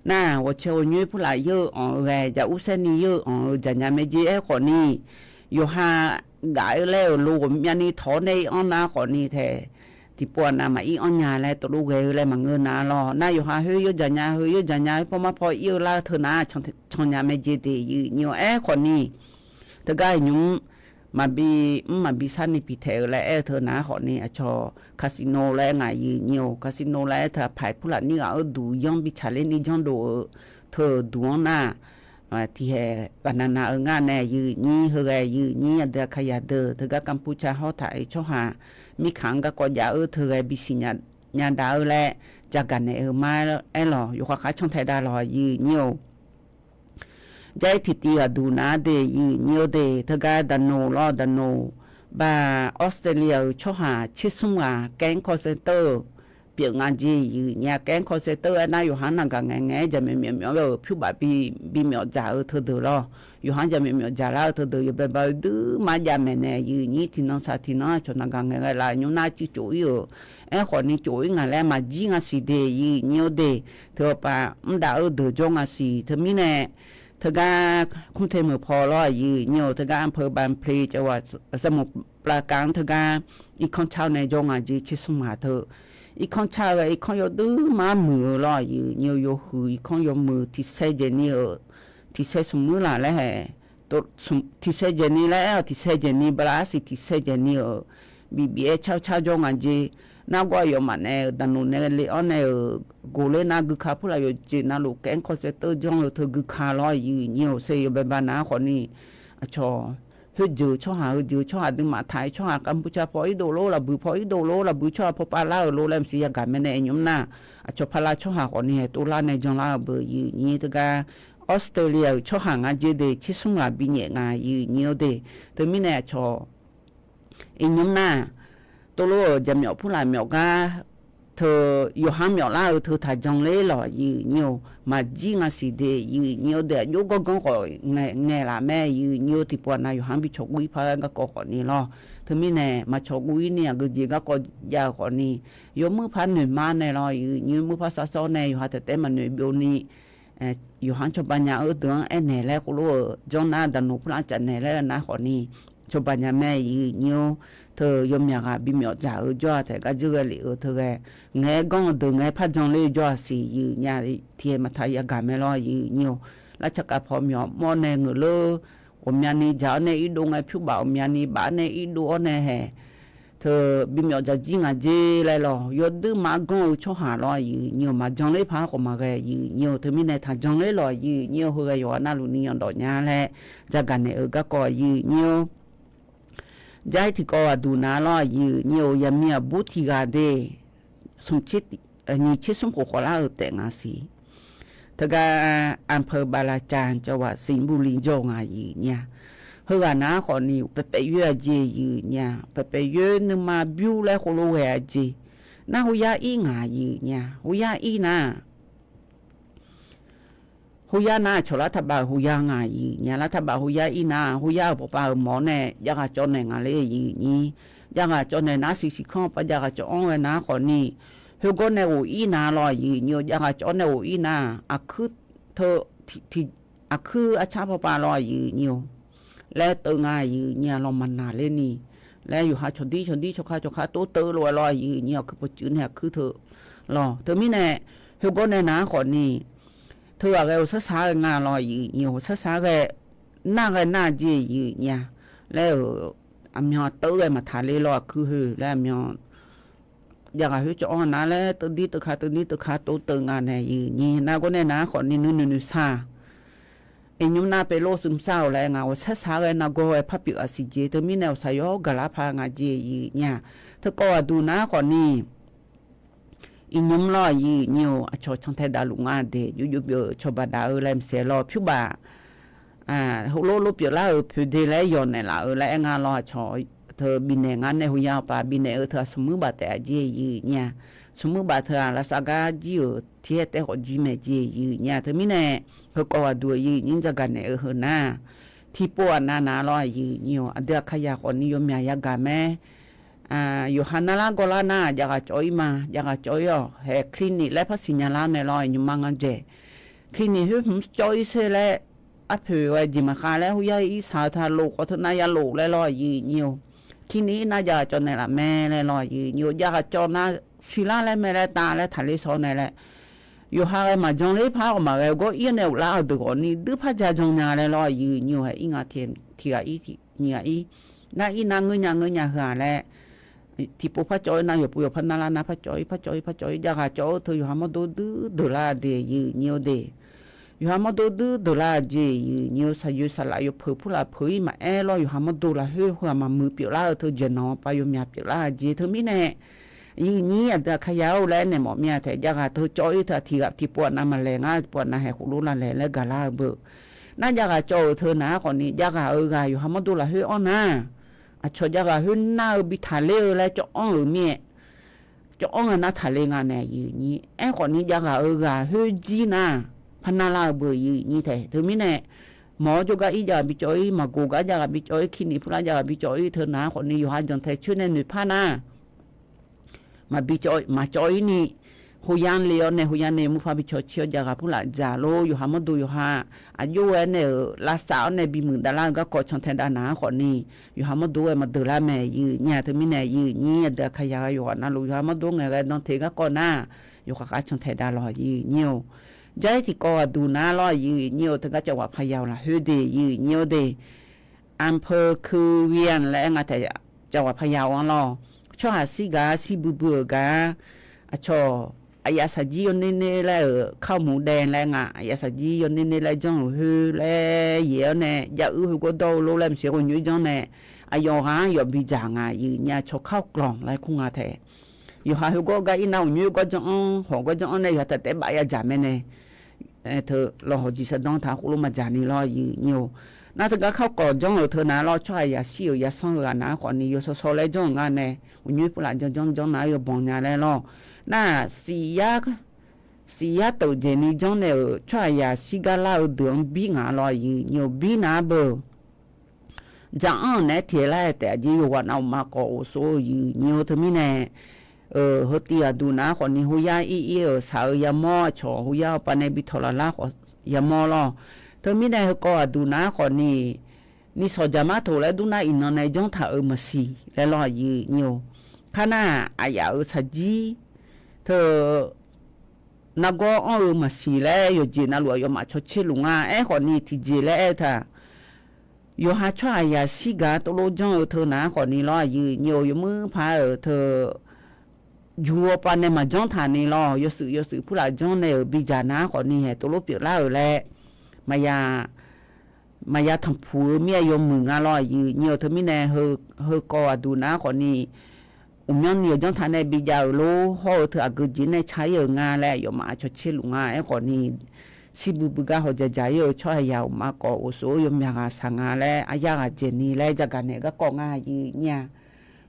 Nar-aq ghawqcae ghawqnyoer purlaf yeur-eu anq-eu ghae jaq ursaer ni yeur-eu anq-eu jaqnya mae jer. Aerkhawfni yawqha gaf-eu laer-euq lo ghawqmyavni tawq-awr nae ir-anr nar khawfni tae, tiqpov aqnav maqir-anr nya laer tov lof ghae-eu laer maqngeur nar lawr. Nar yawqha khoer yawr dzaq nya, heu yawr dzaq nya, khoer paw mar paw ir-eu lar-eu teu nar can nya mae jeq de, yif nyi-awr aerkhawfni, teugar nymq mr maqbi mr maqbi sharni piqtaeq-eu laer aer-eu teu nar khawfni, aqcawq casino laer ngaq yif nyi-awr, casino laer aer teu aqpaq purlaf nir ghaq-eu duq yanr bi tsaqler ni janrdov-eu teu-euq duq-anr nar, tiqhaeq ghaqnav nav-eu ngar nae yif nyi heughae yif nyi aqdui aqkaqyaq deuq teugar kanpur ca hawr taq-euq tsawrhaq mirkhanq-anr garkawv jav-eu teu ghae bisiq nya dav-eu laer jagaq naeq-eu ma aer lawq. Yawqha khar cantae dav lawq yif nyi-awr. Jar-ir tiqtiv ghaqduq nav-ar de yif nyi-awr de, teugar daqnoq lawr daqnoq, ba Australia-euq tsawrhaq tsersmr ghaq kaer-anr kawsaer teuv-eu pyeuf nga jeq yif nya. Kaer-anr kawsaer teuv-eu aernar, yawqha-anr naqgaq ngaeq ngaeq-aer jaqmyawf myawf-awr-euq pyur baf bi myawf dzaq-eu teudeuq lawr. Yawqha-anr jaqmyawf myawf dzaq lar-eu teudeuq yawbae ba-eu duima jav maeqnaeq yif nyi. Tiqnan saq tiqnan aqcawq naqgaq ngaeq ghae laf nymr nar cuiv cof-ir-euq. Aerkhawfni cof-ir ngaq laer maqjir nga siq de yif nyi-awr de, teu-awr pav mrdaq-eu deuq jawr nga siq. Teumirnae teugar Kumte meuq paw lawr yif nyi-awr, teugar anpeu banple cawaq, sanqmoq plavkav-anr teugar irkanr car-awr nae jawr nga jeq tsersmr ghaq teu. Irkanr car-eu ghae irkanr yawduima muiq-eu lawr yif nyi-awr, yawhuiq irkanr yawmuiq tiqsaer jaeqni-euq, tiqsaer smq muir laf laer hae, tiqsaer jaeqni laer aer-awq, tiqsaer jaeqni bala arsiq tiqsaer jaeqni-euq bif bif-aer car car jawr nga jeq. Nargawr aqyawfmaf nae-euq daqnoq nae le-anr nae-euq goqler nar guika purlaf yawqjeq navluf kaer-anr kawsaer teuv janr-eu teu guika lawr yif nyi-awr, ser yawbae ba nav-ar khawfni, aqcawq khoerjeuq tsawrhaq heujeuq tsawrhaq duimaf taq-ir tsawrhaq kanpur ca paw irdov lor, lafbuiq paw irdov lor, lafbuiq tsawrhaq paw pav lar-euq lor laer maqsiq yagaq mae nae aer nymr nar, aqcawq pala tsawrhaq khawfni haeq tov lar nae janlar-eu beu yif nyi. Teugar Australia-euq tsawrhaq nga jeq de tsersmr ghaq binyaef nga yif nyi-awr de. Teumirnae aqcawq iqnymr nar, tov lof-euq jaqmyawf purlaf myawf gar teu yawqha-anr myawf lar-eu teu taqjan ler lawq yif nyi-awr, maqjir nga siq de yif nyi-awr de. Aqjox ganr ganr khawf ngaeq laf mae yif nyi-awr, tiqpov aqnav yawqha-anr bi cawqguv-ir par-aer garkawv khawfni lawr. Teumirnae maqcawqguv-ir ni aqgeujeq garkawv jav-eu khawfni, yawmuir par noeq mar nae lawr yif nyi-awr, muir par sar sawr nae yawqha taef taef maqnoeq byov ni yawqha-anr cawba nya-eu deuq-anr aernaeq laer khoerlof-euq janr nar, daqnoq purlaf caf naeq laer nar khawfni, cawba nya mae yif nyi-awr, teu yawmyaq ghaq bimyawf dzaq-eu jawr-aq taef gar dzeur ghae lef-eu teu ghae, ngaeq-aer ganr-eu deuq ngaeq-aer par jan ler-eu jawr-aq siq yif nya. Tiqhaeq maqtaq yagaq mae lawr yif nyi-awr, lavcaqkaq paw myawf mawr nae ngeuq ler, ghawqmyani dzaq-awr nae irdov ngae pyur baf ghawqmyani baf-awr nae irdov-awr nae haeq teu bimyawf dzaq jir nga jeq laer lawr. Yawduima ganr-eu tsawrhaq lawr yif nyi-awr, maqjan ler par khawf maqghae yif nyi-awr, teumirnae taqjan ler lawq yif nyi-awr, heughae yawqghaq navluf ni yawdawq nya laer jagaq naeq-eu garkawv yif nyi-awr. Jar-ir tiqkawv aqduq nav lawr yif nyi-awr, yaqmiq aqbur tiq ghaq de, smq nyiq tser smr khof khawf lar-euq taef nga siq. Teugar anpeu bala ca cawaq siq buli jawr nga yif nya. Heughaq nav-ar khawfni paeq paeq yoer-a jeq yif nya, paeq paeq yoer nuima byur laer khoerlof ghae-a jeq. Nar hoyar ir ngaq yif nya, hoyar ir nar, hoyar nar aqcawq lar taqbaf-euq hoyar nga yif nya, lar taqbaf hoyar ir nar, hoyar-euq bawqpav-euq mawq-awr nae javghaq cawv naeq nga ler yif nyi. Javghaq cawv naeq nar siq siq kanr pav javghaq cawv-anr ghae nar khawfni, khoergawr nae ghof ir nar lawr yif nyi-awr, javghaq cawv-awr nae ghof ir nar, aqkuir teu aqkuir arcar pav pav lawr yif nyi-awr, laer teuv nga yif nyi-a lawr maqnaq ler ni, laer yawqha cawqdir cawqdir cawqka cawqka tov teuv lof-aer lawr yif nyi, aqkuir pawqtsuif nae aqkuir teu lawr. Teumirnae khoergawr nae nar khawfni, teughaq ghae ghawqshar shar ghae nga lawr yif nyi, ghawqshar shar ghae nar ghae nar jeq yif nya, laer-euq aqmyan teuv ghae maqtaq ler lawr aqkuir khoer laer aqmyan javghaq khoer cawv-anr nar laer teudir teuka teudir teuka tov teuv nga nae yif nyi. Nargawr nae nar khawfni nuinoeq noeqshaq, iqnymr nar pevlor shuif mrsar-awq laer nga ghawqshar shar ghae nargawr ghae par pyeuf-a siq jeq. Teumirnae ghawqshaq yawr gaqlar par nga jeq yif nya. Teukawv aqduq nar khawfni, iqnymr lawr yif nyi-awr, aqcawq cantae davluf nga de, jov jov byov-eu cawba dav-eu laer maqsiq lawr pyur baf heulof lof pyeuflar-euq poeqde laer yawq naeqlaf-eu laer aer nga lawr. Aqcawq teu bifnaeq ngar nae hoyar-awr pav bifnaeq-eu teu-aq smq muir baf taef-a jeq yif nya. Smq muir baf teu-aq lavsav gar jir-euq tiqhaer taef khawf jir maeq jeq yif nya. Teumirnae heukawv ghaqduq yif nyi jagaq naeq-eu heu nar, tiqpov aqnav nav lawr yif nyi-awr, aqdui aqkaqyaq khawfni yawmyaq yagaq mae. Yawqha narlar gawrlar nar javghaq cawv-ir ma, javghaq cawv-ir-awq, haeq clinic laer par siqnya lar nae lawr nymqma ngar dzaeq. Clinic khoer hmq cawv-ir sher laer arpoeq-aer jeq maqkhav laer, hoyar-eu irsaq-eu teu aqlof khawf teu nav yalof laer lawr aqyuif nyir-or. Kirni irnav jav ghaq cawv naeqlaf mae laer lawr aqyuif nyir-or. Jav ghaq cawv nar siqlar laer mae laer tav laer taqler shawr nae laer, yawqha ghae maqjan ler par ghawq maqghae gawr ir-awr nae ghoflar-eu deuq ghawqni duirpar ja jan nya laer lawr aqyuif nyir-or. Hae ir nga tiq ghaq ir nyiq ghaq ir, nar ir nar ngeur nya ngeur nya heu-aq laer, tiqpov par cawv ir nar yawqpov yawqpar narlar nar par cawv ir par cawv ir par cawv ir jav ghaq cawv-eu teu yawqha mawrdo duir deuq lar de aqyuif nyir-or de. Yawqha mawrdo duir deuq lar-eu jeq aqyuif nyir-or. Saqyoeq saqlaf yawpeuq purlaf peuq ir maqaer lawr yawqha mawrdo lafkhoer heu-aq maqmuiq pyeuflar-eu teu jaeqnanq-anr pav yawmyaq pyeuflar-eu jeq teu mirnae, aqyuif nyir aqdui aqkar ya-or laer naeq-mawf mir-a taef. Jav ghaq teu cawv ir teu-aq tiq ghaq tiqpov aqnav maqlaeq ngar, tiqpov aqnav haeq khof lor lavlaeq laer gaqlar-eu beu. Nar jav ghaq cawv-euq teu naq-anr khawfni jav ghaq-euq ghaq yawqha mawrdo lafkhoer anr nar, aqcawq jav ghaq khoer nar-eu bi taqler-eu laer cawv anr-euq mir-aer, cawv anr-eu nar taqler nga nae aqyuif nyir. Aerkhawfni jav ghaq-euq ghaq khoer jir nar, par narlar-eu beu aqyuif nyir taef. Teu mirnae, mawq-awr jawrgar ir jav ghaq bi cawv ir, maqgoq gar jav ghaq bi cawv ir, kirni purlar jav ghaq bi cawv ir teu naq-anr khawfni yawqha jantae coer nae noeqpar nar, maqbi cawv maqcawv ir ni, hoya le-awr nae hoya nae murpar bi cawv cir-awr jav ghaq purlaf dzaq lor. Yawqha mawrdo yawqha aqjox-aer nae-euq lavsav-awr nae bimuiq davlar-eu garkawv cantae dav naq-anr khawfni, yawqha mawrdo-aer maqdeuq lar mae aqyuif nyir-a. Teu mirnae aqyuif nyir aqdui aqkar ya ghae yawqghaq navluf yawqha mawrdo ngaeqghae dan teq garkawv nar, yawqghaq khav cantae dav lawr aqyuif nyir-or. Jar ir tiqkawv ghaqduq nar lawr aqyuif nyir-or. Teugar cavghaq paya-awq lafkhoer de aqyuif nyir-or de. Anpeu keuv vian laer aer nga taef. Cavghaq paya-awr-anr lawr, tsawrhaq shir gaq-ar shir buibui-euq gaq-ar, aqcawq aqyaf saqjir yawner ner laer-euq kar mq daev laer nga, aqyaf saqjir yawner ner laer janr-euq khoer laer yaeq-awr nae jav uir khoergawr dawr-eu lor laer maqsiq ghawqnyoer janr nae, aqyawf ghaq-anr yawf bi dzaq nga aqyuif nyir-a. Cawq kar-awr glanq laer kur nga taef. Yawqha khoergawr gar ir nar ghawqnyoer gawr janr-anr hawq gawr janr-anr nae yawqha taef taef baf ya dzaq mae nae, teu lawqhawq jeq saqdanr taq khoerlof maqdzaq ni lawr aqyuif nyir-or. Nar teugar kar-awr glanq janr-euq teu nar lawr tsawrhaq yashir-euq yasanr-eu ghaq nar khawfni yawshawr shawr laer janr-euq nga nae, ghawqnyoer purlaf janr janr janr nar yawbanq nya laer lawr. Nar siqyar teuf dzaeqni janr nae-euq tsawrhaq yashir gar lar-eu deuq-anr bir ngaq lawr aqyuif nyir-or. Bir nar beu Dzaq-anr-euq naeq-aer tiq lar-aer taef aqjeq yawqghaq nav uqma kawv of sov-eu aqyuif nyir-or. Teumirnae, heutiv ghaqduq nav-anr khawfni hoyar ir ir-euq shaq-eu yamawr aqcawq hoyar-awr pav nae bi tawq laf lar khawf yamawr lawr. Teumirnae heukawv ghaqduq nav-anr khawfni, nishawq jaqmar toq laer dur nar iqnan nae janr taq-euq maqsiq laer lawr aqyuif nyir-or. Kar nar aqyaf-euq shaqjir teu nargawr anr-eu maqsiq laer yawqjeq navluf aqyawfmaf cawtser luf nga. Aerkhawfni tiqjeq laer aer-eu taq, yawqha tsawrhaq yashir gaq-ar tovlof janr-eu teu nav-anr khawfni lawr aqyuif nyir-or. Yawmuir paq-aer-euq teu juq-awr pav nae maqjanr taq ni lawr. Yawshuif yawshuif purlaf janr nae-euq bidzaq nav-anr khawfni haeq tovlof pyeuflar-euq laer maqya maqya tanqpuq-eu mir-aer yawmuiq nga lawr aqyuif nyir-or. Teumirnae heukawv ghaqduq nav-anr khawfni uqmyanr ni-euq janr taq nae bijav-euq lor. Hawr-eu teu aqgeu jeq nae car ir-euq nga laer aqyawfmaf cawtser luf nga. Aerkhawfni shir buibui gar hawq dzaqdzaq ir-eu tsawrhaq yaq uqma kawv of sov-eu yawmyaq ghaq shaq nga laer aryar ghaq dzaeqni laer jagaq naeq-eu garkawv nga aqyuif nyir-a.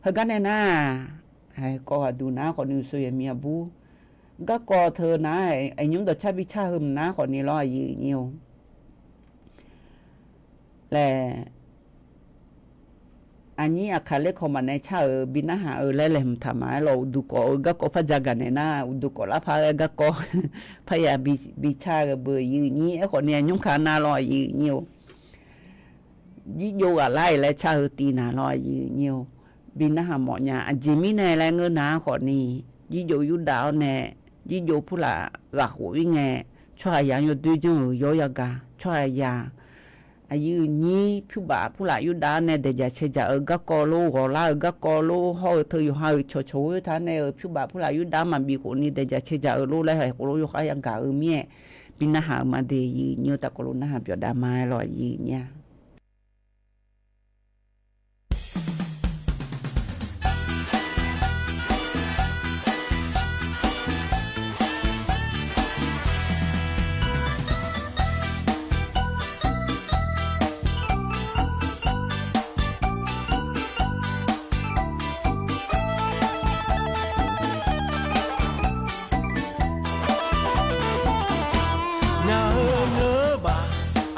Heugar nae nar, kawv ghaqduq nav-anr khawfni uqshoe yaqmiq aqbur garkawv teu nar-aq, aqnymr dawqcar bi car heu mq nar khawfni lawr aqyuif nyir-or. Laer, aqnyir aqkaq ler kawv maqnae car-euq bi narhaq-eu laer laeqhmq taq maqaer lawr. Uqduq kawv-eu garkawv par jagaq naeq nar uqduq kawv lar par ghae garkawv parya bi car-eu beu aqyuif nyir. Aerkhawfni aqnymr kaq nav lawr aqyuif nyir-or. Jirjov ghaq lar-iq laer car heu tiv naq lawr aqyuif nyir-or. Bi narhaq mawf nya aqjeq mirnae laer ngeur nar-anr khawfni, jirjov yurdav-awr nae jirjov purlaf ghaq khof ir ngae, tsawrhaq yaq-anr yawdoer janr-euq yawr yagaq tsawrhaqzaq aqyuif nyir pyurbaf purlaf yurdav-awr nae daeqjaq caeqjaq-eu garkawv lor, ghawqlar-euq garkawv lor, hawr-eu teu yawqha-euq cawqcawq ghoer taq nae-euq pyurbaf purlaf yurdav-anr maqbif khofni daeqjaq caeqjaq-eu lor laer haeq khof lor yawkhar yagaq-eu mir-aer bi narhaq-eu ma de aqyuif nyir-or. Tafkawv lof narhaq byawf dav ma-aer lawr aqyuif nyir-a. Ngaq-euq ngeur-eu baq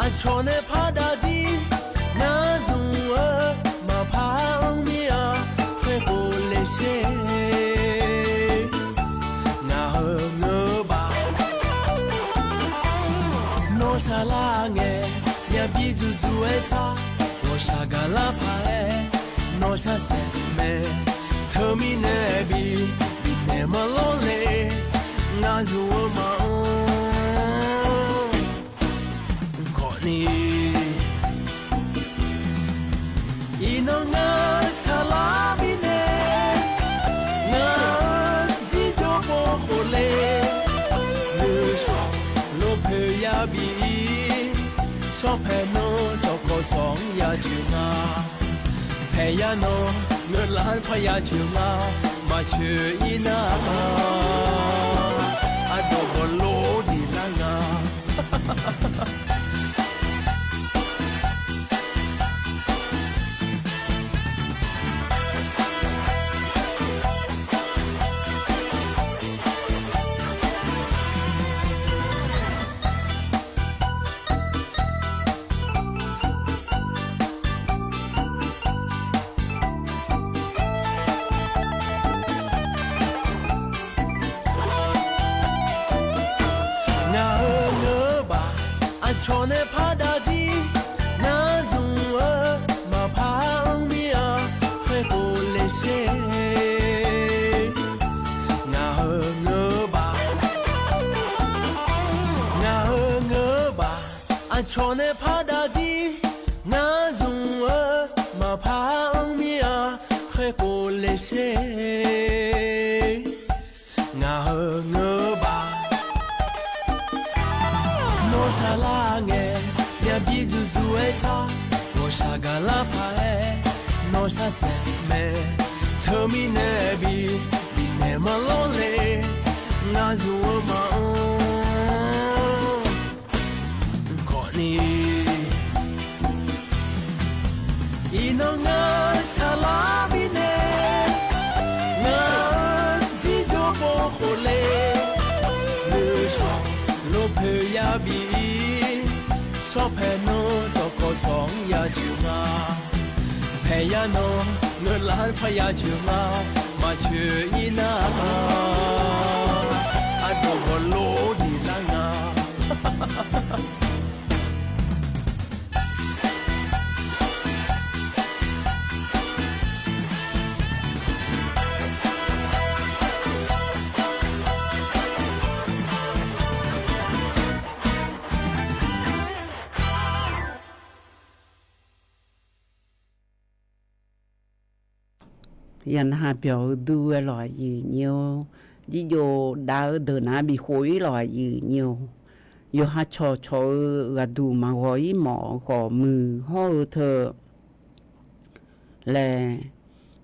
aqcawq nae par dav jir, nar zmq-eu maqpar-anr mir-a, khoerkhof le sher. Ngaq-euq ngeur-eu baq nawr saqlar ngae, Yabi dzuqdzuq-aer sar, ghawqshaq gaqlar paq-aer, nawr sharsaef mae. Teumirnae bi, bifnaeq maqlawr le, ngar zmq-eu maqanr khawfni. Iqnan ngar saqlar bifnaeq, ngar-euq dzirjawr pov khof le, nuishawq lopoeq yabi-ir, shawrpae nan dawqkawq sawq-anr ya coeq nga. Paeqya nan ngeur lar par ya coeq nga, maqcoeq-ir nar, ardawq bawqlor diq lar nga. Ngaq-euq ngeur-eu baq, aqcawq nae par dav jir, ngar zmq-eu maqpar-anr mir-a, khoerkhof le sher. Ngaq-euq ngeur-eu baq, ngaq-euq ngeur-eu baq, aqcawq nae par dav jir, ngar zmq-eu maqpar-anr mir-a, khoerkhof le sher. Ngaq-euq ngeur-eu baq, nawr saqlar ngae, yabi dzuqdzuq-aer sar, ghawqshaq gaqlar paq-aer, nawr sharsaef mae. Teumirnae bi, bifnaeq maqlawr le, ngar zmq-eu maqanr khawfni. Iqnan ngar saqlar bifnaeq, ngar-euq dzirjawr pov khof le, nuishawq lopoeq yabi-ir, shawrpae nan dawqkawq sawq-anr ya coeq nga. Paeqya nan ngeur lar par ya coeq nga, maqcoeq-ir nar, ardawq bawqlor diq lar nga. Yaqnaq byawq-eu dur-aer lawq aqyuif nyir-or, jirjov dav-eu deuq nar bifkhof-ir lawq aqyuif nyir-or, yawqha cawqcawq-eu ghaqduq maqghawq-ir mawf-eu khawf muiq hawr-eu teu laer,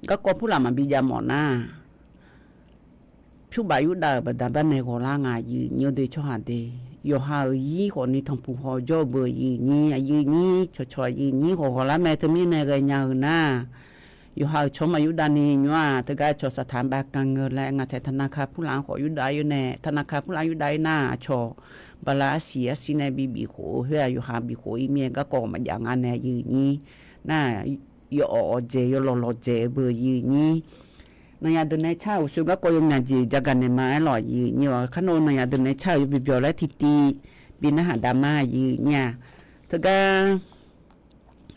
garkawv purlaf maqbi jav mawf nar, pyurbaf Yurdav-euq baqda barnae ghawqlar nga aqyuif nyir-or de tsawrhaq de. Yawqha-euq ir khawfni tanqpuq haw jawr-eu beu aqyuif nyir, aqyuif nyir cawqcawq aqyuif nyir khawf ghawqlar mae. Teumirnae ghaenya-euq nar, yawqha-euq tsawrmaf Yurdav ni nymr-aq, teugar cawq saqtaq-anr bav kan ngeur laer ngaq taeq tanaqka purlaf-anr khawf Yurdav-ir nae, tanaqka purlaf-anr Yurdav-ir nar, aqcawq bala arsiq arsiq nae bi bifkhof-eu khoer-aq, yawqha bifkhof-ir mir-aer garkawv maqjav nga nae aqyuif nyir nar, yawawq awqdzaeq yawlawq lawqdzaeq-eu beu aqyuif nyir. Nanyaf deuq nae car-euq uqshoe garkawv yawmyaq jeq jagaq naeq ma-aer lawq aqyuif nyir-or, kar nawr nanyaf deuq nae car-euq yawbyawq byawq laer tiqtiv bi narhaq dav ma aqyuif nyir-aq. Teugar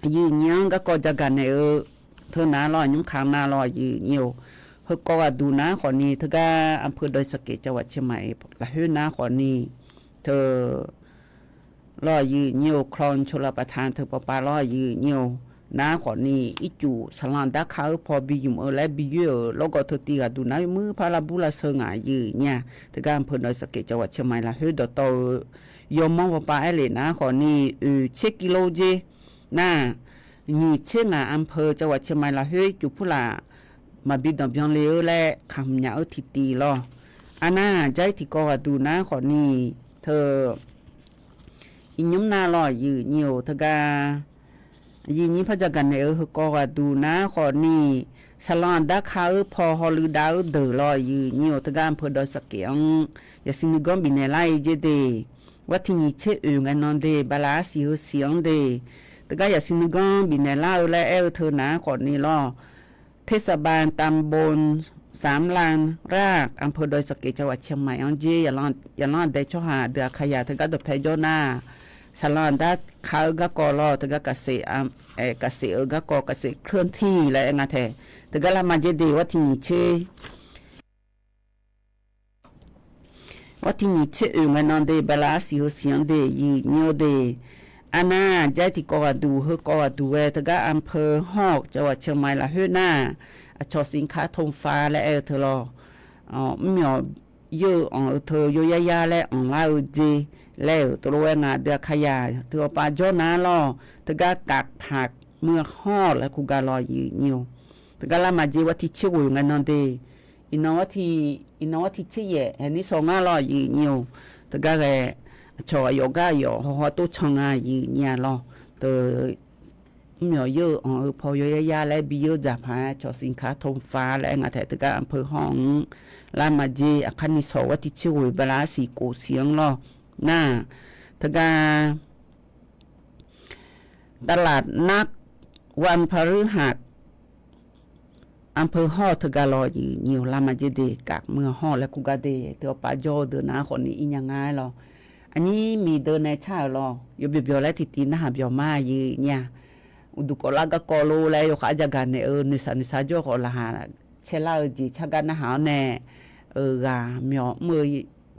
aqyuif nyir-anr garkawv jagaq naeq-eu teu nar lawq, nymr kaq nar lawq aqyuif nyir-or, heukawv ghaqduq nar khawfni teugar อำเภอดอยสะเก็ด จังหวัดเชียงใหม่ lafkhoer nar khawfni teu lawq aqyuif nyir-or, คลองชลประทาน teu pawpav lawq aqyuif nyir-or, nar khawfni ircuf saqlanq darkar-eu paw bi ymq-eu laer bi yoer-euq lawrgawv teu tiv ghaqduq nar yawmuir par lavbur lavsheu ngaq aqyuif nyir-aq. Teugar อำเภอดอยสะเก็ด จังหวัดเชียงใหม่ lafkhoer dawqtawv-eu yawmawr pawpav aer lef nar khawfni oeq tser กิโล jer nar, nyiq tser ngaq อำเภอ จังหวัดเชียงใหม่ lafkhoer ircuf purlaf maqbi danqbyan le-eu laer kamq nya-eu tiqtiv lawq. Arnar, jar-ir tiqkawv ghaqduq nar khawfni teu iqnymr nar lawq aqyuif nyir-or, teugar aqyuif nyir par jagaq naeq-eu heukawv ghaqduq nar khawfni, saqlanq darkar-eu paw hawluiv dav-eu deuq lawq aqyuif nyir-or, teugar อำเภอดอยสะเก็ด-anr yasiq nuiganr bifnaeq lar-ir jer de. War tiq nyiq tser oeq ngae nan de, bala arsiq heu siq-anr de, teugar yasiq nuiganr bifnaeq lar-eu laer aer-eu teu nar khawfni lawq, เทศบาลตำบลสามลานราก อำเภอดอยสะเก็ด จังหวัดเชียงใหม่-anr jer. Yaqlanr aqdae tsawrhaq deuq aqkaqyaq teugar dawqpae jawr nar, saqlanq darka-eu garkawv lawr, teugar kaqseq, kaqseq-eu garkawv, kaqseq เคลื่อนที่ laer aer nga tae. Teugar lavma jer de, วันที่ nyiq tser Waqtiq nyiq tser oeq ngae nan de, bala arsiq heu siq-anr de, yiq nyiq-eu de. Arnar jair tiqkawv ghaqduq heukawv ghaqduq ghae teugar อำเภอฮอด จังหวัดเชียงใหม่ lafkhoer nar, aqcawq สินค้าทงฟ้า laer aer-eu teu lawr. Mrmyawq yeur-eu anq-eu teu yawyaryar laer anqlar-eu jeq laer-euq tov lof-aer nga deuq-a kayaq teu awqpav jawr nar lawr, teugar กาดผักเมืองฮอด laer kur ga lawr yiq nyiq-eu. Teugar lavma jer วันที่ tser ghoeq ngae nan de, iqnan วันที่, iqnan วันที่ tser yaef haeq nir shawq ngar lawr yiq nyiq-eu. Teugar ghae aqcawq aqyawf gar aqyawf hawhaw tov can nga yiq nyiq-a lawr. Teu mrmyawq yeur-eu anq-eu paw yawyaryar laer bi yeur dzaq paq-aer aqcawq สินค้าทงฟ้า laer aer nga tae teugar อำเภอฮอด-anr lavma jer aqkar nir shawq วันที่ tser ghoeq bala arsiq kof siq-anr lawr nar, teugar ตลาดนัดวันพฤหัส อำเภอฮอด teugar lawr yiq nyiq-eu. Lavma jer de, กาดเมืองฮอด laer kur gar de, teu awqpav jawr-eu deuq nar khawf ni ir nya nga-aer lawr. Aqnyir miqdeuq nae car-euq lawr, yawbyawq byawq laer tiqtiv narhaq byawq ma yiq nyiq-a. Uqduq kawvlar garkawv lor laer yawkhav-aer jagaq naeq-eu noeqshaq noeqshaq jawr khawf laqkhaq caelar-eu jeq car gar narhaq-awr nae, ghaq myawq mr-eu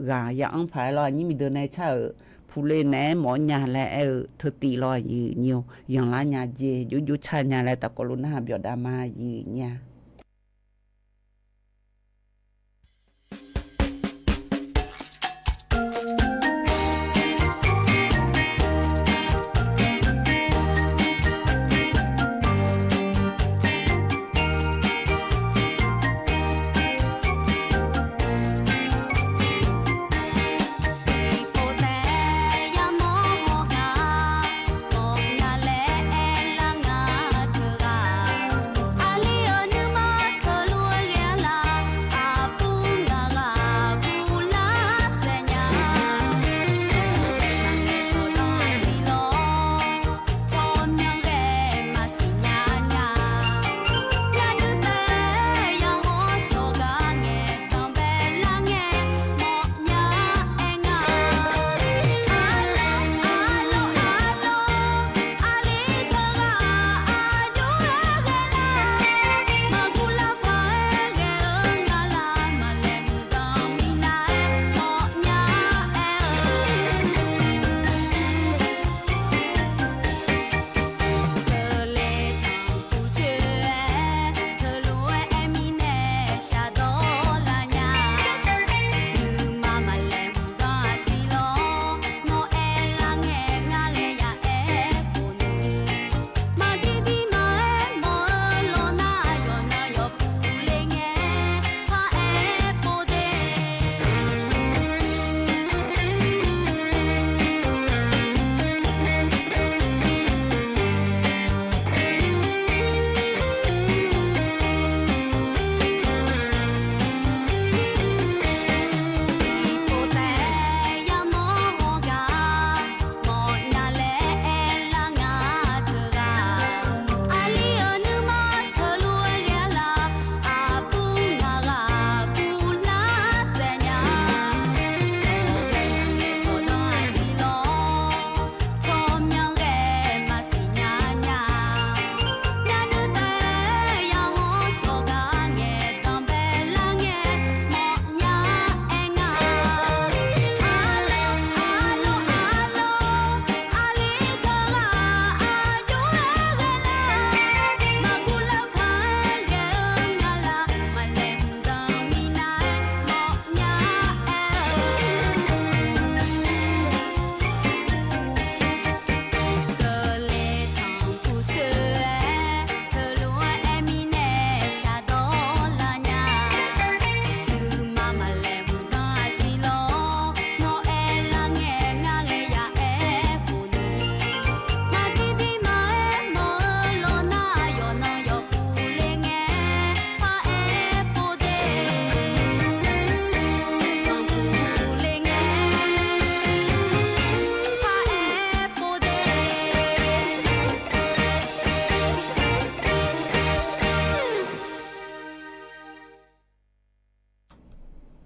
ghaq ya-anr paq-aer lawr, aqnyir miqdeuq nae car-euq puqle naeq-aer mawf-awr nya laer aer-eu teu tiv lawr yiq nyiq-eu. Yanqlar nya jeq jov jov car nya laer tafkawv lof narhaq byawq dav ma yiq nyiq-a.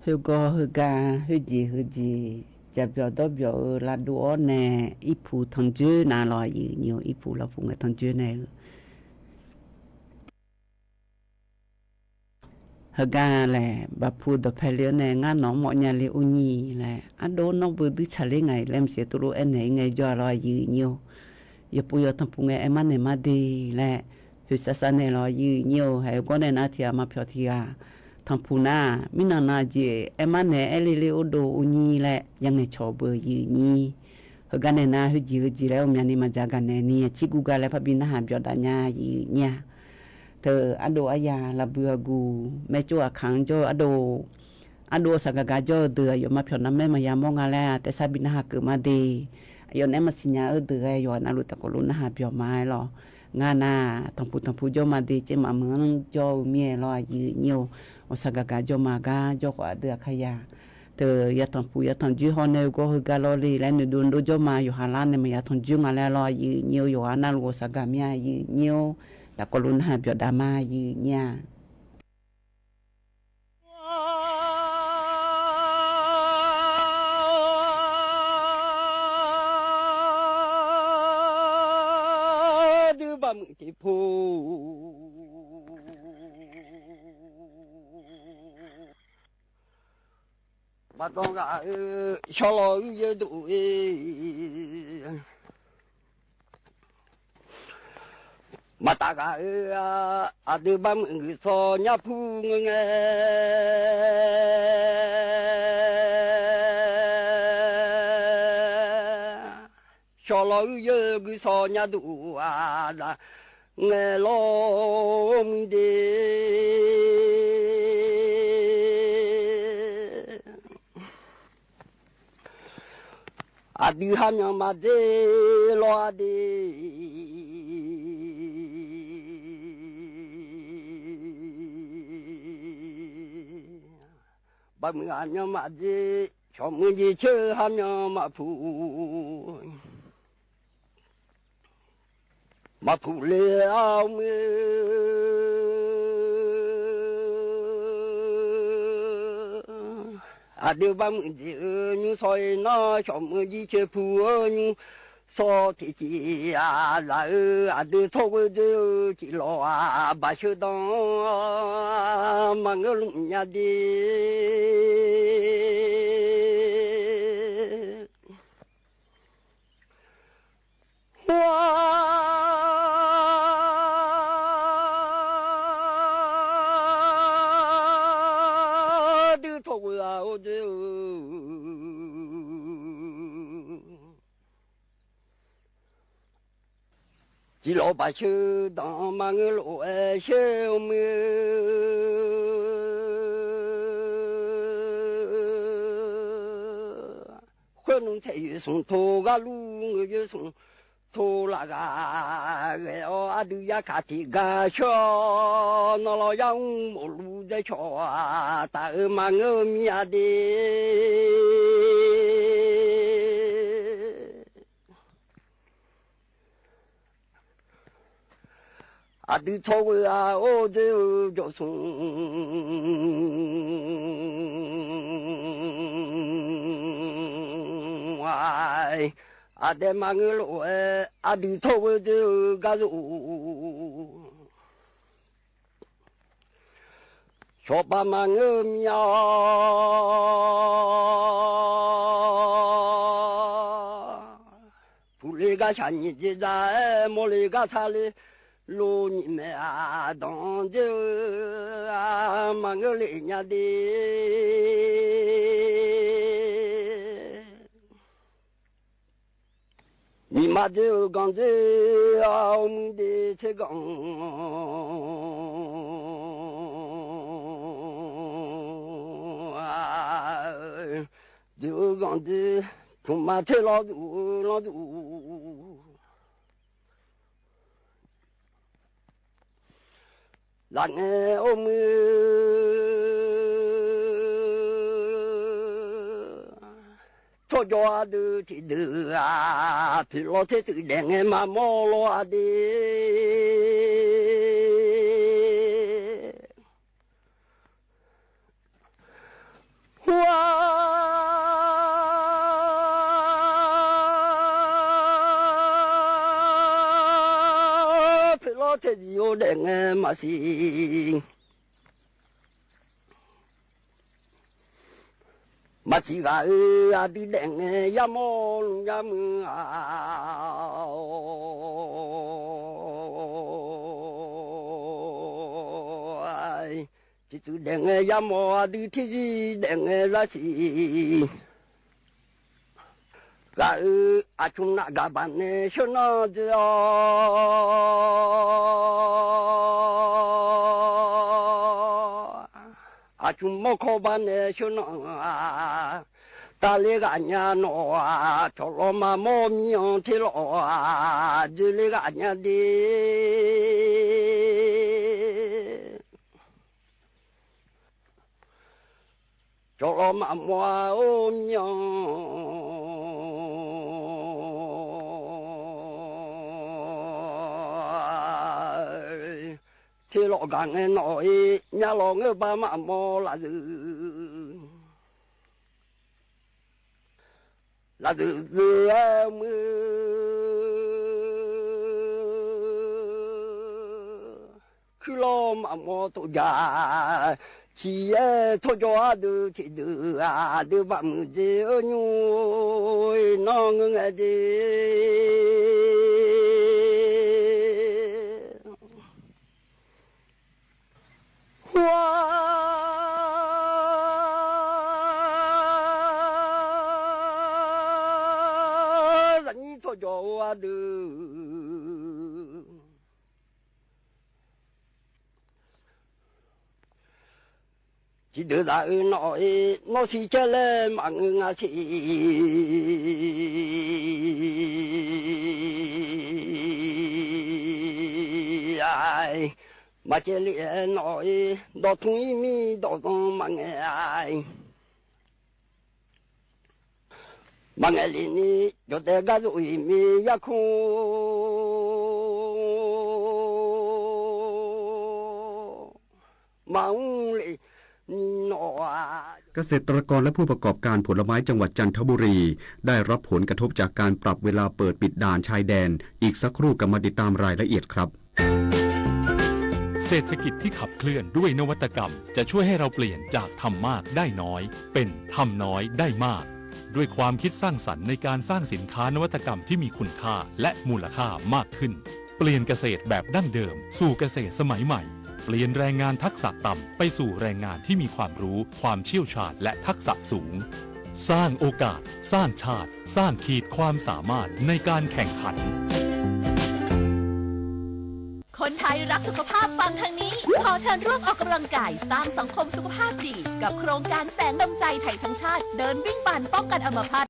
Khoergawr heugar khoerjeq heujeq jaqbyawq dawrbyawq-eu lavdov-awr nae, irpuq tanqdzoer nav lawq aqyuif nyi-eu, irpuq lawpuq ngae tanqdzoer nae-eu Heugar laer, baqpuq dawqpae le-awr nae ngar nawq-anr mawfnya le or nyi laer, ardov nawr beu duir tsaqler nga-iq laer maqsiq tuvlof aernaeq-ir ngae jawr-a lawr aqyuif nyi-or. Yawqpov yawq tanqpuq ngae aer mar naeq mar de laer, hoeqsav sav naeq lawq aqyuif nyi-or. Haeq-eu gawr nae nar tiq ghaq maqpyawq tiq ghaq tanqpuq nar-aq, mirnan nan jeq aer mar naeq aer le le or dov or nyi laer ya ngaeqcawq beu aqyuif nyi. Heugar nae nar khoerjeq heujeq laer ghawqmyani maqdzaq gaqnaeq ni aqcir guv gar laer parbi narhaq byawq dav nya aqyuif nyi-a. Teu ardov aryaq lafbui aqguq maercof aqkaq-anr jawr-eu ardov, ardov ghawqshaq gaq gaq jawr-eu deuq aqyawf maqpyawq narmaer maqya mawr nga laer taef sar bi narhaq keuv mar de. Aqyawf naeq-aer maqsiq nya-eu deuq ghae yawqha navluf tafkawv lof narhaq byawq ma-aer lawq. Ngar nar tanqpuq tanqpuq jawr ma de, caermaf meuq-anr jawr-eu mir-aer lawr aqyuif nyi-or. Ghawqshaq gaq gaq jawr ma gar jawr khawf aqdui aqkar ya. Teu ya tanqpuq ya tanqdzoer haw nae-eu gawr heugar lawr le laer noeqdov dov jawr ma yawqha lar nae maqya tanqdzoer nga laer lawr aqyuif nyi-or. Yawqha navluf ghawqshaq gaq mir-a aqyuif nyi-or. Tafkawv lof narhaq byawq dav ma aqyuif nyi-a. Aqdui baqmuiq tiqpov baqdan ghaq-eu shawrlawq uir yaerdov-e. Maqtaf ghaq-eu aqdui baqmuiq guiqsawq nyar pur ngeur ngae, shawqlawq uir yaer guiqsawq nyar duq-aq, zaq ngae lawr muiq de. Aqdui hamyanq maqdzer lawr-a de. Baqmuiq hamyanq maqdzer, shawqmuiq jeq coer hamyanq maqpuq. Maqpuq le-a muiq-eu, aqdui baqmuiq jeq-eu nymr sawq-ir nar, shawqmuiq jir coer puq-eu nymr sawq tiqtiq-aq, zaq-eu aqdui tsawrghoe doe-eu tiq lawq-aq, baqsheu dan maqngeur lmq nya de. Aqdui tsawrghoe-aq or doe-eu, tiq lawq baqsheu dan maqngeur lof-aer sher-eu muiq-eu, khoer nmr taeq yoeq smq tov gharluf ngeur yoeq smq tov laf ghaq ghae-awr, aqdui yarkaq tiq gar shawr-awr, nawr lawr yar mr mawf luf daer cawq-aq, taf-eu maqngeur-eu mir-a de. Aqdui tsawrghoe-aq or doe-eu jawq smq-a, aqdae maqngeur lof-aer aqdui tsawrghoe doe-eu gar zor-or. Shawqbaq maqngeur-eu mir-awr, puqle gar shaqnyiq jeq dzaq-aer mawrle gar sar le, lonyiq maeq-aq danqdzer-eu maqngeur le nya de. Nyiq ma dzer-eu ganq dzer-awr muiq de tser ganq, dzer-eu ganq dzer, tmqma tser lawr duq-eu lanr duq. Laf ngae or muiq-eu, tsawrjawr ardeuv tiqdeuq-aq, poeq lawr tser tsuif daef ngae maqmawr lawr-a de. Hawr-a, Tser zif-or daef ngae maqsiq. Maqsiq ghaq-euq aqdui daef ngae yamawr lmq yamq-a. Ciqtsuif daef ngae yamawr aqdui tiqzir daef ngae zaqsiq. Ghaq-euq aqcmq navgaq baq nae sheuqnan dzoe-awr, aqcmq mawrkawr baq nae sheuqnan-a. Tavler ghaq nya nawq-aq, cawqlawv maqmawr mir-anr terlawf-aq, dzoerler ghaq nya de. Cawqlawv maqmawr-a or mir-anr terlawf gaq ngae nawq-ir myavlawq ngeur bar maqmawr lafzeuq. Lafzeuq zeu-aer muir kuirlawr maqmawr tov jaq. Ciq-aer tsawrjawr ardeuv tiqdeuq aqdui baqmuiq dzer-eu nymr-ir nanr ngeur ngae de. Hawr-a, zaqnyir tsawrjawq-eu ardeuv tiqdeuq zaq-eu nawq-ir nawr siqcaer laer maqngeur nga siq. Maqcaevle-aer nawq-ir dawqtmq-ir mir dawqzanr maqngaeq-a. Maqngaeq lef ni jawqdaef gar zov-iq mir yarkmr maqmr lef ni nawq-a. เกษตรกรและผู้ประกอบการผลไม้จังหวัดจันทบุรี ได้รับผลกระทบจากการปรับเวลาเปิดปิดด่านชายแดน อีกสักครู่กลับมาติดตามรายละเอียดครับ เศรษฐกิจที่ขับเคลื่อนด้วยนวัตกรรม จะช่วยให้เราเปลี่ยนจากทำมากได้น้อย เป็นทำน้อยได้มาก ด้วยความคิดสร้างสรรค์ในการสร้างสินค้านวัตกรรมที่มีคุณค่าและมูลค่ามากขึ้น เปลี่ยนเกษตรแบบดั้งเดิมสู่เกษตรสมัยใหม่ เปลี่ยนแรงงานทักษะต่ำไปสู่แรงงานที่มีความรู้ ความเชี่ยวชาญ และทักษะสูง สร้างโอกาส สร้างชาติ สร้างขีดความสามารถในการแข่งขัน คนไทยรักสุขภาพฟังทางนี้ ขอเชิญร่วมออกกำลังกายสร้างสังคมสุขภาพดี กับโครงการแสงดวงใจไทยทั้งชาติ เดินวิ่งปั่นป้องกันอัมพาต